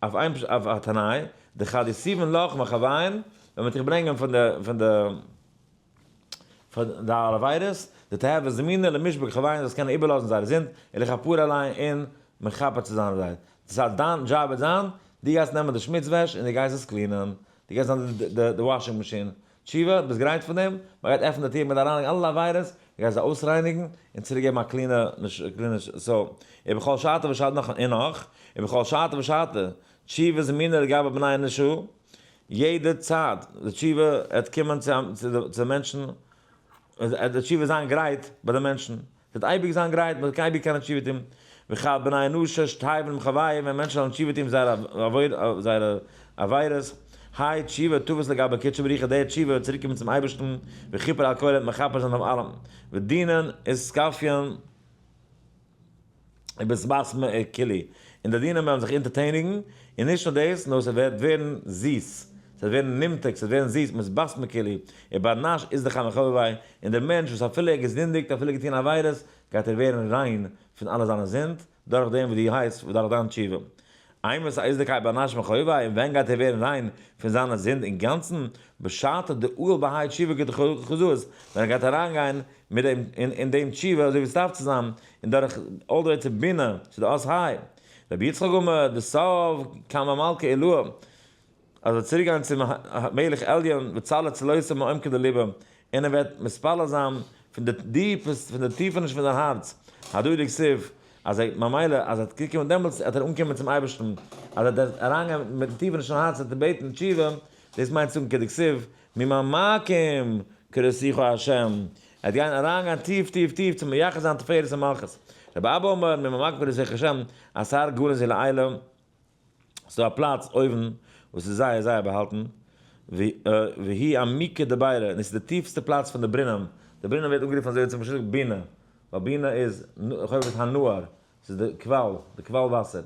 אויף איין אויף א תנאי, דכד יתיבון לך מחויין, ווען מ'וועט דיך ברענגען פון די פון די פון די אלע עבירות, דתהוי זמינא למשבק חויין, זאלסט קענען איבערלאזן זייערע זינד, ולכפר עליהון און מכפר צו זיין אויף זיי. דאס הייסט דיין דזשאב וועט זיין, דו גייסט נעמען די שמוץ וועש און דו גייסט עס clean ען, דו גייסט זיין די washing machine. תשובה, ביסט גרייט פאר דעם? מען גייט עפענען די טיר, מען גייט אריינלייגן אלע עבירות, דו גייסט זיי אויסרייניגן און צוריק געבן א clean ע clean ע so, ובכל שעתא ושעתא נאך און נאך, ובכל שעתא ושעתא, תשובה זמינא לגבי בני אנשא, יעדע צייט די תשובה וועט קומען צו די מענטשן, וועט די תשובה זיין גרייט ביי די מענטשן, וועט אייביג זיין גרייט, מען וועט אייביג קענען תשובה טון, וכד בני אנשא שתיבן מחוייא, ווען מענטשן זאלן תשובה טון זייערע עבירות, האי תשובה תבת לגבי קודשא בריך הוא, די תשובה וועט צוריק קומען צום אייבערשטן, וכיפר על כולא וועט מכפר זיין אויף אלעם, ודינין אתכפיין ובתבסמי כולהו, און די דינים וועלן זיך אונטערטעניגן, און נישט נאר דאס, נאר ס'וועט ווערן זיס, ס'וועט ווערן נמתק, ס'וועט ווערן זיס, מתבסמי כולהו, ובר נש אתדכי מחובביה, און דער מענטש וואס אפילו ער האט געזינדיגט, אפילו געטון עבירות, גייט ער ווערן ריין פון אלע זיינע זינד, דורך דעם וואס דו הייסט, דורך דיין תשובה. אימת אתדכי בר נש מחובביה, און ווען גייט ער ווערן ריין פון זיינע זינד אינגאנצן? בשעתא דעאיל בהאי תשובה כדחזאת, ווען ער גייט אריינגיין מיט דעם אין דעם תשובה אזוי ווי עס דארף צו זיין, און דורך all the way צו בינה, צו די אות ה'. רבי יצחק אמר, דתיב קמי מלכא עילאה, אז ער וועט צוריק גיין צום מלך עליון וצלי צלותא מעומקא דליבא, און ער וועט מתפלל זיין פון די deepest, פון די טיפעניש פון זיין הארץ, הדא דכתיב, אז ער ממילא אז ער וועט קומען דעמאלטס וועט ער אנקומען צום אייבערשטן, אז ער וועט אריינגיין מיטן טיפעניש פון הארץ וועט ער בעטן תשובה, דאס מיינט זאגן כדכתיב, ממעמקים קראתיך ה', ער וועט גיין אריינגיין טיף טיף טיף צו מייחס זיין תפארת ומלכות. רבי אבא אומר, ממעמקים קראתיך ה', אתר גנוז הוא לעילא, ס'דא א פלאץ אויבן וואס איז זייער זייער באהאלטן, והיא עמיקא דבירא, און עס איז די טיפסטע פלאץ פון די ברינעם, די ברינעם ווערט אנגערופן אזוי ווי צום משל בינה, ווייל בינה איז חובת הנהר, ס'איז די קוואל, די קוואל וואסער,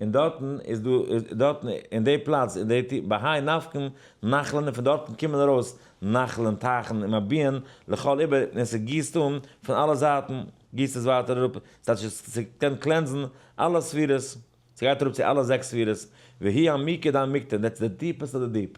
און דארטן איז דא, דארטן אין די פלאץ, אין די טיפ, בהאי נפקן נחלין, און פון דארטן קומען ארויס נחלין, טייכן, און מביעין לכל עיבור, און ס'גיסט אן פון אלע זייטן, גיסט עס ווייטער אראפ, ס'טייטש ס'קען cleanse ן אלע ספירות. ס'גייט אראפ צו אלע זעקס ספירות, והיא עמיקא דעמיקתא, that's the deepest of the deep.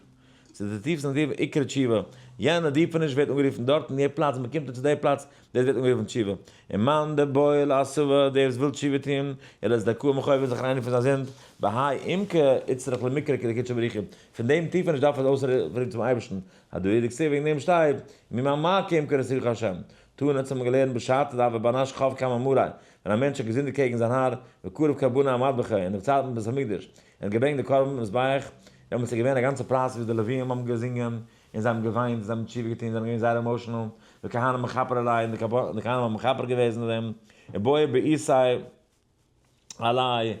ס'איז די טיפסטע פון די טיפע, איקרי תשובה. יענע טיפעניש ווערט אנגערופן דארט אין די פלאץ, ווען מ'קומט אן צו די פלאץ, דאס ווערט אנגערופן תשובה. און מאן דבעי לאתבא, דער וואס וויל תשובה טון, ולאתדכאה מחובביה זיך רייניגן פון זיין זינד, בהאי עומקא אצטריך למקרי כדקודשא בריך הוא. פון דעם טיפעניש דארף ער אויסרופן צום אייבערשטן, הדא הוא דכתיב וועגן דעם שטייט, ממעמקים קראתיך ה'. תנא האט מען געלערנט בשעתא דהוה בר נש חב קמי מריה, ווען א מענטש האט געזינדיגט קעגן זיין האר, וקריב קרבנא אמדבחא, אין די צייטן פון בית המקדש, און האט געברענגט די קרבן אין מזבח, דעמאלטס איז געווען א גאנצע process ווי די לוויים האבן געזינגען, און זיי האבן געוויינט, זיי האבן תשובה געטון, זיי זענען געווען זייער emotional, וכהנים מכפר עלי, און די כהנים האבן מכפר געוועזן אויף דעם, ובעו בעיסי עלי,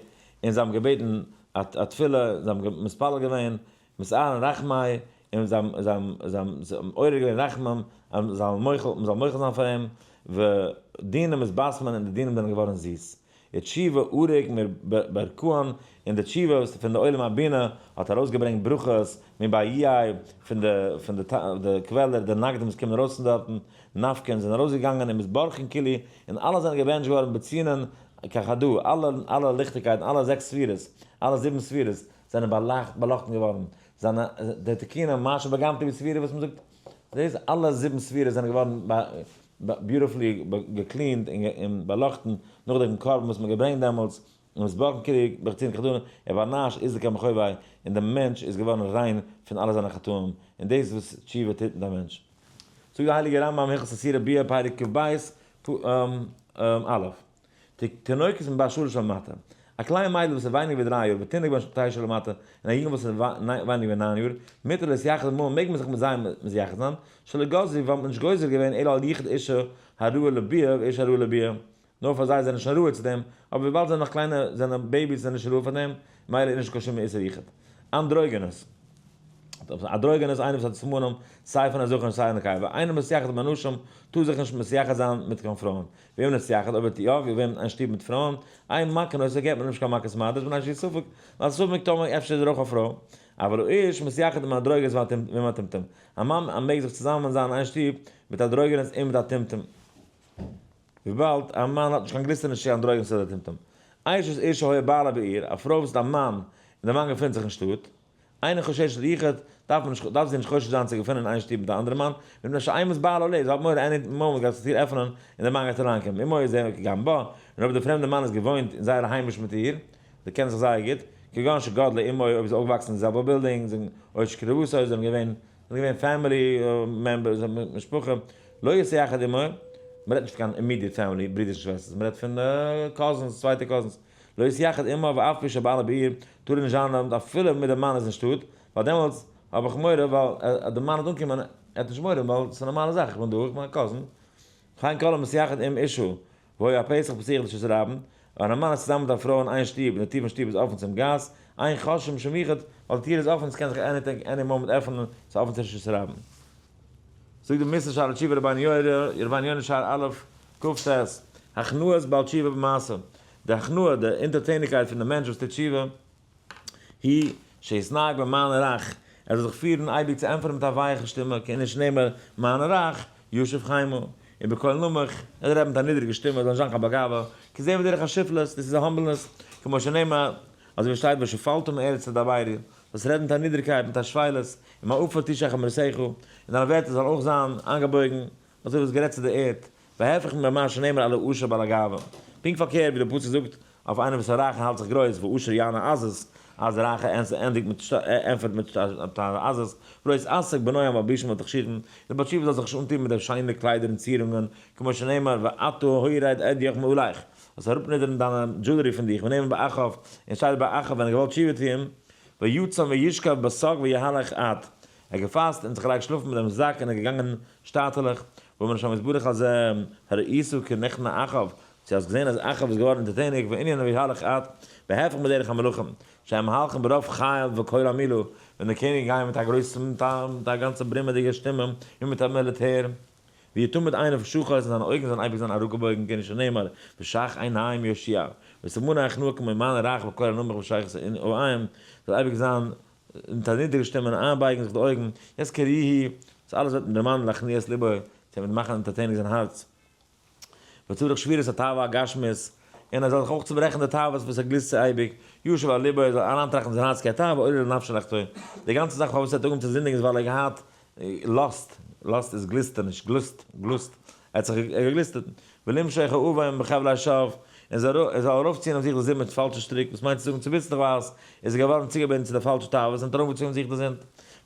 און זיי האבן געבעטן א תפילה, זיי האבן מתפלל געווען, מתערין רחמי, און זיי האבן מעורר געווען רחמים, אז מען זאל מוחל זיין פאר אים, ודינים מתבשמין, און די דינים זענען געווארן זיס. ותשובה אריק מברכאן, און די תשובה וואס פון די עולם הבינה האט ארויסגעברענגט ברכות מבאיי פון די פון די קוועלער, די נגדים וואס קומען ארויס פון דארטן, נפקין, זענען ארויסגעגאנגען און מתברכין כולהו, און אלע זענען געבענטשט געווארן בצינעא כחדא, אלע אלע ליכטיגקייטן, אלע זעקס ספירות, אלע זיבן ספירות, זענען באלאכטן געווארן, זיינע די תיקונים מה שפגמתי בספירה וואס מ'זאגט, דאס אלע זיבן ספירות זענען געווארן beautifully גע cleaned און באלאכטן נאך דעם קרבן וואס מ'האט געברענגט דעמאלטס, און עס באקן קריג בחצין כדון, ובר נש אתזכי מחובוי, און דער מענטש איז געווארן ריין פון אלע זיינע חטאים, און דאס איז וואס תשובה טוט מיט א מענטש. זאגט דער הייליגער רמב ם הלכות איסורי ביאה פרק כ ב א. תינוקת מבת שלש ומטה, א קליין מיידל וואס איז ווייניגער ווי 3 יאר, ותינוק בן תשע ומטה, און א יונגל וואס איז ווייניגער ווי 9 יאר, מותר להתייחד עמהם, מעג מען זיך מיט זיי מתייחד זיין, שלא גזרו, ווייל מ'האט נישט גוזר געווען אלא על יחוד אישה הראויה לביאה ואיש הראוי לביאה, נאר פאר זיי זענען שוין ראוי צו דעם, אבער וויבאלד זיי זענען נאך קליינע, זענען babies זענען נישט ראוי פאר דעם, מילא איז נישט קיין שום איסור יחוד. אנדרוגינוס. אנדרוגינוס איינער וואס האט סימנים סיי פון א זכר און סיי א נקבה, אינו מתייחד עם הנשים, טאר זיך נישט מתייחד זיין מיט קיין פרויען. ואם נתייחד, אויב האט יא געווען אין שטוב מיט פרויען, אין מכין אותו געבט מען נישט קיין מכת מרדות מפני שהוא ספק, ווייל ספק טמא אפשר איז ער אויך א פרוי. אבל האיש מתייחד עם האנדרוגינוס ועם הטומטום. א מאן מעג זיך צוזאמען זיין אין איין שטוב מיט אנדרוגינוס און מיט א טומטום. וויבאלד א מאן האט נישט קיין גליסטעניש צו אנדרוגינוס אדער טומטום. אשת איש שהיה בעלה בעיר, א פרוי וואס האט א מאן און דער מאן געפינט זיך אין שטאט, אינה חוששת ליחוד, דארף מען נישט, דארף זי נישט חושש זיין צו געפינען איין שטוב מיט א אנדערע מאן, מפני שאימת בעלה עליה, זי האט מורא any moment גייט זיך די טיר עפענען און דער מאן גייט אריינקומען, ואם היה זה כגון בה, און אויב דער פרעמדער מאן איז געוואוינט און זייער היימיש מיט איר, זיי קענען זיך זייער גוט, כגון שגדלה עמו, אויב איז אויפגעוואקסן אין די זעלבע בילדינג, זענען או שקרבתו, זיי זענען געווען זענען געווען family members, משפחה, לא יתייחד עמה, מען רעדט נישט פון קיין immediate family, ברידערס און שוועסטערס, מען רעדט פון cousins, צווייטע cousins, לא יתייחד עמה ואף על פי שבעלה בעיר, טאר ער נישט זיין דארט אפילו מיט די מאן איז אין שטאט, ווייל דעמאלטס האב איך מורא ווייל אז די מאן וועט אנקומען, ער האט נישט מורא ווייל ס'איז א נארמאלע זאך, איך בין דא, איך בין א cousin, וכן כל המתייחד עם אשה, והיה הפתח פתוח לרשות הרבים, ווען א מאן איז צוזאמען מיט א פרוי אין איין שטוב און די טיר פון שטוב איז אפן צום גאס, אין חוששין משום יחוד, ווייל די טיר איז אפן, עס קען זיך any any moment עפענען, ס'איז אפן צו רשות הרבים. זאגט די מוסר שערי תשובה רבינו יונה, רבינו יונה שער א', כ ט, הכנעת בעל תשובה במעשה, די הכנעה, די אונטערטעניגקייט פון די מענטש וואס טוט תשובה, היא שיתנהג במענה רך, ער זאל זיך פירן אייביג צו ענטפערן מיט א ווייכע שטימע, כענין שנאמר, מענה רך, ישיב חימה, און בקול נמוך, ער זאל רעדן מיט א נידריגע שטימע, ער זאל נישט זיין קיין בעל גאווה, כי זה בדרך השפלות, דאס איז א humbleness, כמו שנאמר, אזוי ווי שטייט ושפלת מארץ תדברי, זאלסט רעדן מיט א נידריגקייט, מיט א שפלות, ומעפר תשאך אמרתך, און דיינע ווערטער זאלן אויך זיין איינגעבויגן, אזוי ווי האסט גערעדט צו די ערד, וההפך ממה שנאמר על העשיר בעל הגאווה. פונקט פארקערט ווי דער פסוק זאגט אויף איינער וואס איז רייך און האלט זיך גרויס, ועשיר יענה עזות, אז דער רייכער ענדיגט מיט ענטפערט מיט עזות, ולא יתעסק בנועם מלבושים ותכשיטים, דער בעל תשובה זאל זיך נישט אנטון מיט די שיינע קליידער און צירונגען, כמו שנאמר ועתה הורד עדיך מעליך, זאלסט אראפנידערן דיינע jewelry פון דיך, ונאמר באחאב, און שטייט ביי אחאב ווען ער האט געוואלט תשובה טון, ויצום וישכב בשק ויהלך אט, ער האט געפאסט און זיך געלייגט שלאפן מיט דעם זאק און איז געגאנגען שטאטעלעך, ואמר השם יתברך על זה, הראית כי נכנע אחאב, צו האסט געזען אז אחאב איז געווארן אונטערטעניג, וענין ויהלך אט, וההפך מדרך המלכים, שהם מהלכים ברוב חיל וקול המולה, ווען די קעניגן גייען מיט א גרויסן מיט א גאנצע ברומעדיגע שטימע און מיט א מיליטער, ויהיו תמיד עיניו קשוחות און זיינע אויגן זאלן אייביג זיין אראפגעבויגן כענין שנאמר, ושח עיניים יושיע, וסימני הכנעה כמו מענה רך וקול הנמוך ושייכות העין, זאל אייביג זיין מיט א נידריגע שטימע און איינבייגן זיך די אויגן, יזכירוהו, דאס אלעס וועט מען דערמאנען להכניע את לבו, צו וועט מאכן אונטערטעניג זיין הארץ. וצריך שבירת התאווה הגשמית, און ער זאל זיך אויך צוברעכן די תאוות וואס ער גליסט צו אייביג, ישוב על לבו, ער זאל אריינטראכטן אין זיין הארץ כי התאווה עולה לנפשו לחטוא, די גאנצע זאך פארוואס ער האט אנגעהויבן צו זינדיגן איז ווייל ער האט געהאט lust, lust איז גליסטעניש, גלוסט, גלוסט, ער האט זיך געגליסטעט, ולמשוך האוון בחבלי שוא, און ער זאל ארויפציען אויף זיך די זינד מיט פאלשע שטריק, וואס מיינט צו זאגן צוביסלעכווייז איז ער געווארן צוגעבינדן צו די פאלשע תאוות און האט ארויפגעצויגן אויף זיך די זינד.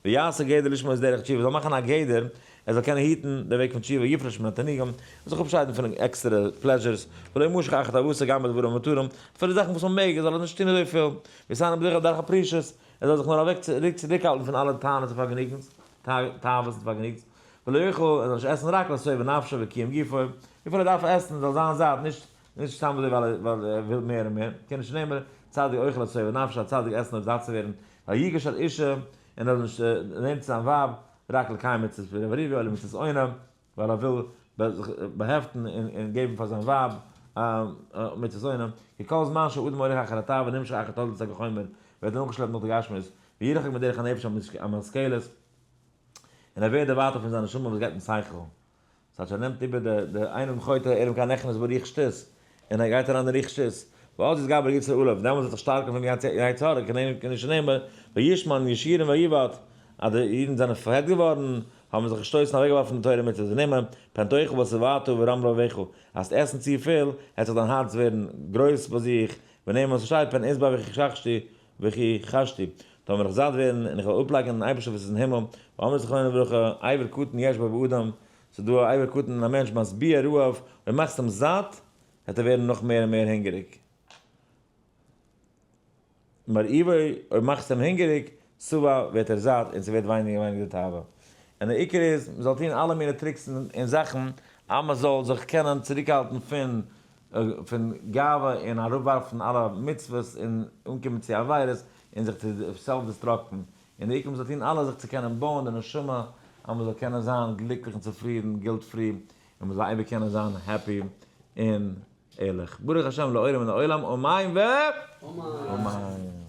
ויעשה גדר לשמור את דרך תשובה, זאל מאכן א גדר ער זאל קענען היטן די וועג פון תשובה, יפרוש מן התענוגים, זיך אפשיידן פון עקסטערע pleasures, ולא ימשך אחר תאוותו גם בדברים המותרים, אפילו זאכן וואס מען מעג, זאל ער נישט טון אזויפיל, ויתענה בדרכיו דרך הפרישות. ער זאל זיך נאר אוועק צוריקהאלטן פון אלע טענות און פארגעניגנס, תאוות און פארגעניגנס, ולא יאכל, ער זאל נישט עסן רק לשובע נפשו וקיום גופו, וויפיל ער דארף עסן זאל זיין זאט, נישט נישט סתם אזוי ווייל ער וויל מער און מער, קען נישט נעמען, צדיק אוכל לשובע נפשו, א צדיק עסן אויף זאט צו ווערן, ויגש אל אישה, און ער זאל נישט נענטער צו זיין ווייב, רק לקיים מצות פריה ורביה אלא מצות עונה, ווייל ער וויל זיך באהעפטן און געבן פאר זיין ווייב מצות עונה, כי כל זמן שאדם הולך אחר התאווה נמשך אחר תולדות החומר, ווערט ער נאכגעשלעפט נאך די גשמיות, וירחק מדרך הנפש המשכלת, און ער ווערט דערווייטערט פון זיין נשמה וואס גייט מיט שכל. ס'הייסט ער נעמט איבער די די איינעם חוטא ערב קיין נכנס ברוח שטות, און ער גייט אריין אין רוח שטות, ואז יתגבר יצרו עליו, דעמאלטס וועט זיך שטארקן פון די יצר הרע, כנ שנאמר, וישמן ישורון ויבעט, אז די אידן זענען פעט געווארן, האבן זיך געשטויסן און אוועקגעווארפן די תורה ומצוות, ונאמר, פן תאכל ושבעת ורם לבבך, אז עסן צופיל, העט זיך דיין הארץ ווערן גרויס ביי זיך, ונאמר, ס'שטייט, פן אשבע וכי חשתי, וכי חשתי, טאמער איך זאט ווערן און איך וועל אפלייקענען דעם אייבערשטער וואס איז אין הימל, ואמרו זכרונו לברכה, אבר קטן יש בו באדם, ס'איז דא א אבר קטן אין א מענטש, משביע רעב, אויב מאכסט אים זאט, וועט ער ווערן נאך מער און מער הונגעריג. מרעיבו, אויב מאכסט אים הונגעריג, שבע, ווערט ער זאט און ס'ווערט ווייניגער און ווייניגער די תאווה. און דער עיקר איז, מ'זאל טון אלע מיני tricks און זאכן, אז מ'זאל זיך קענען צוריקהאלטן פון פון גאווה און אראפווארפן אלע מצוות און אנקומען צו עבירות און זיך צו self destruct ן, און די עיקר מ'זאל טון אלעס זיך צו קענען בויען די נשמה אז מ'זאל קענען זיין גליקליך און צופרידן, guilt free, און מ'זאל אייביג קענען זיין happy און ערליך. ברוך השם לעולם ולעולם אמן ו. אמן. אמן.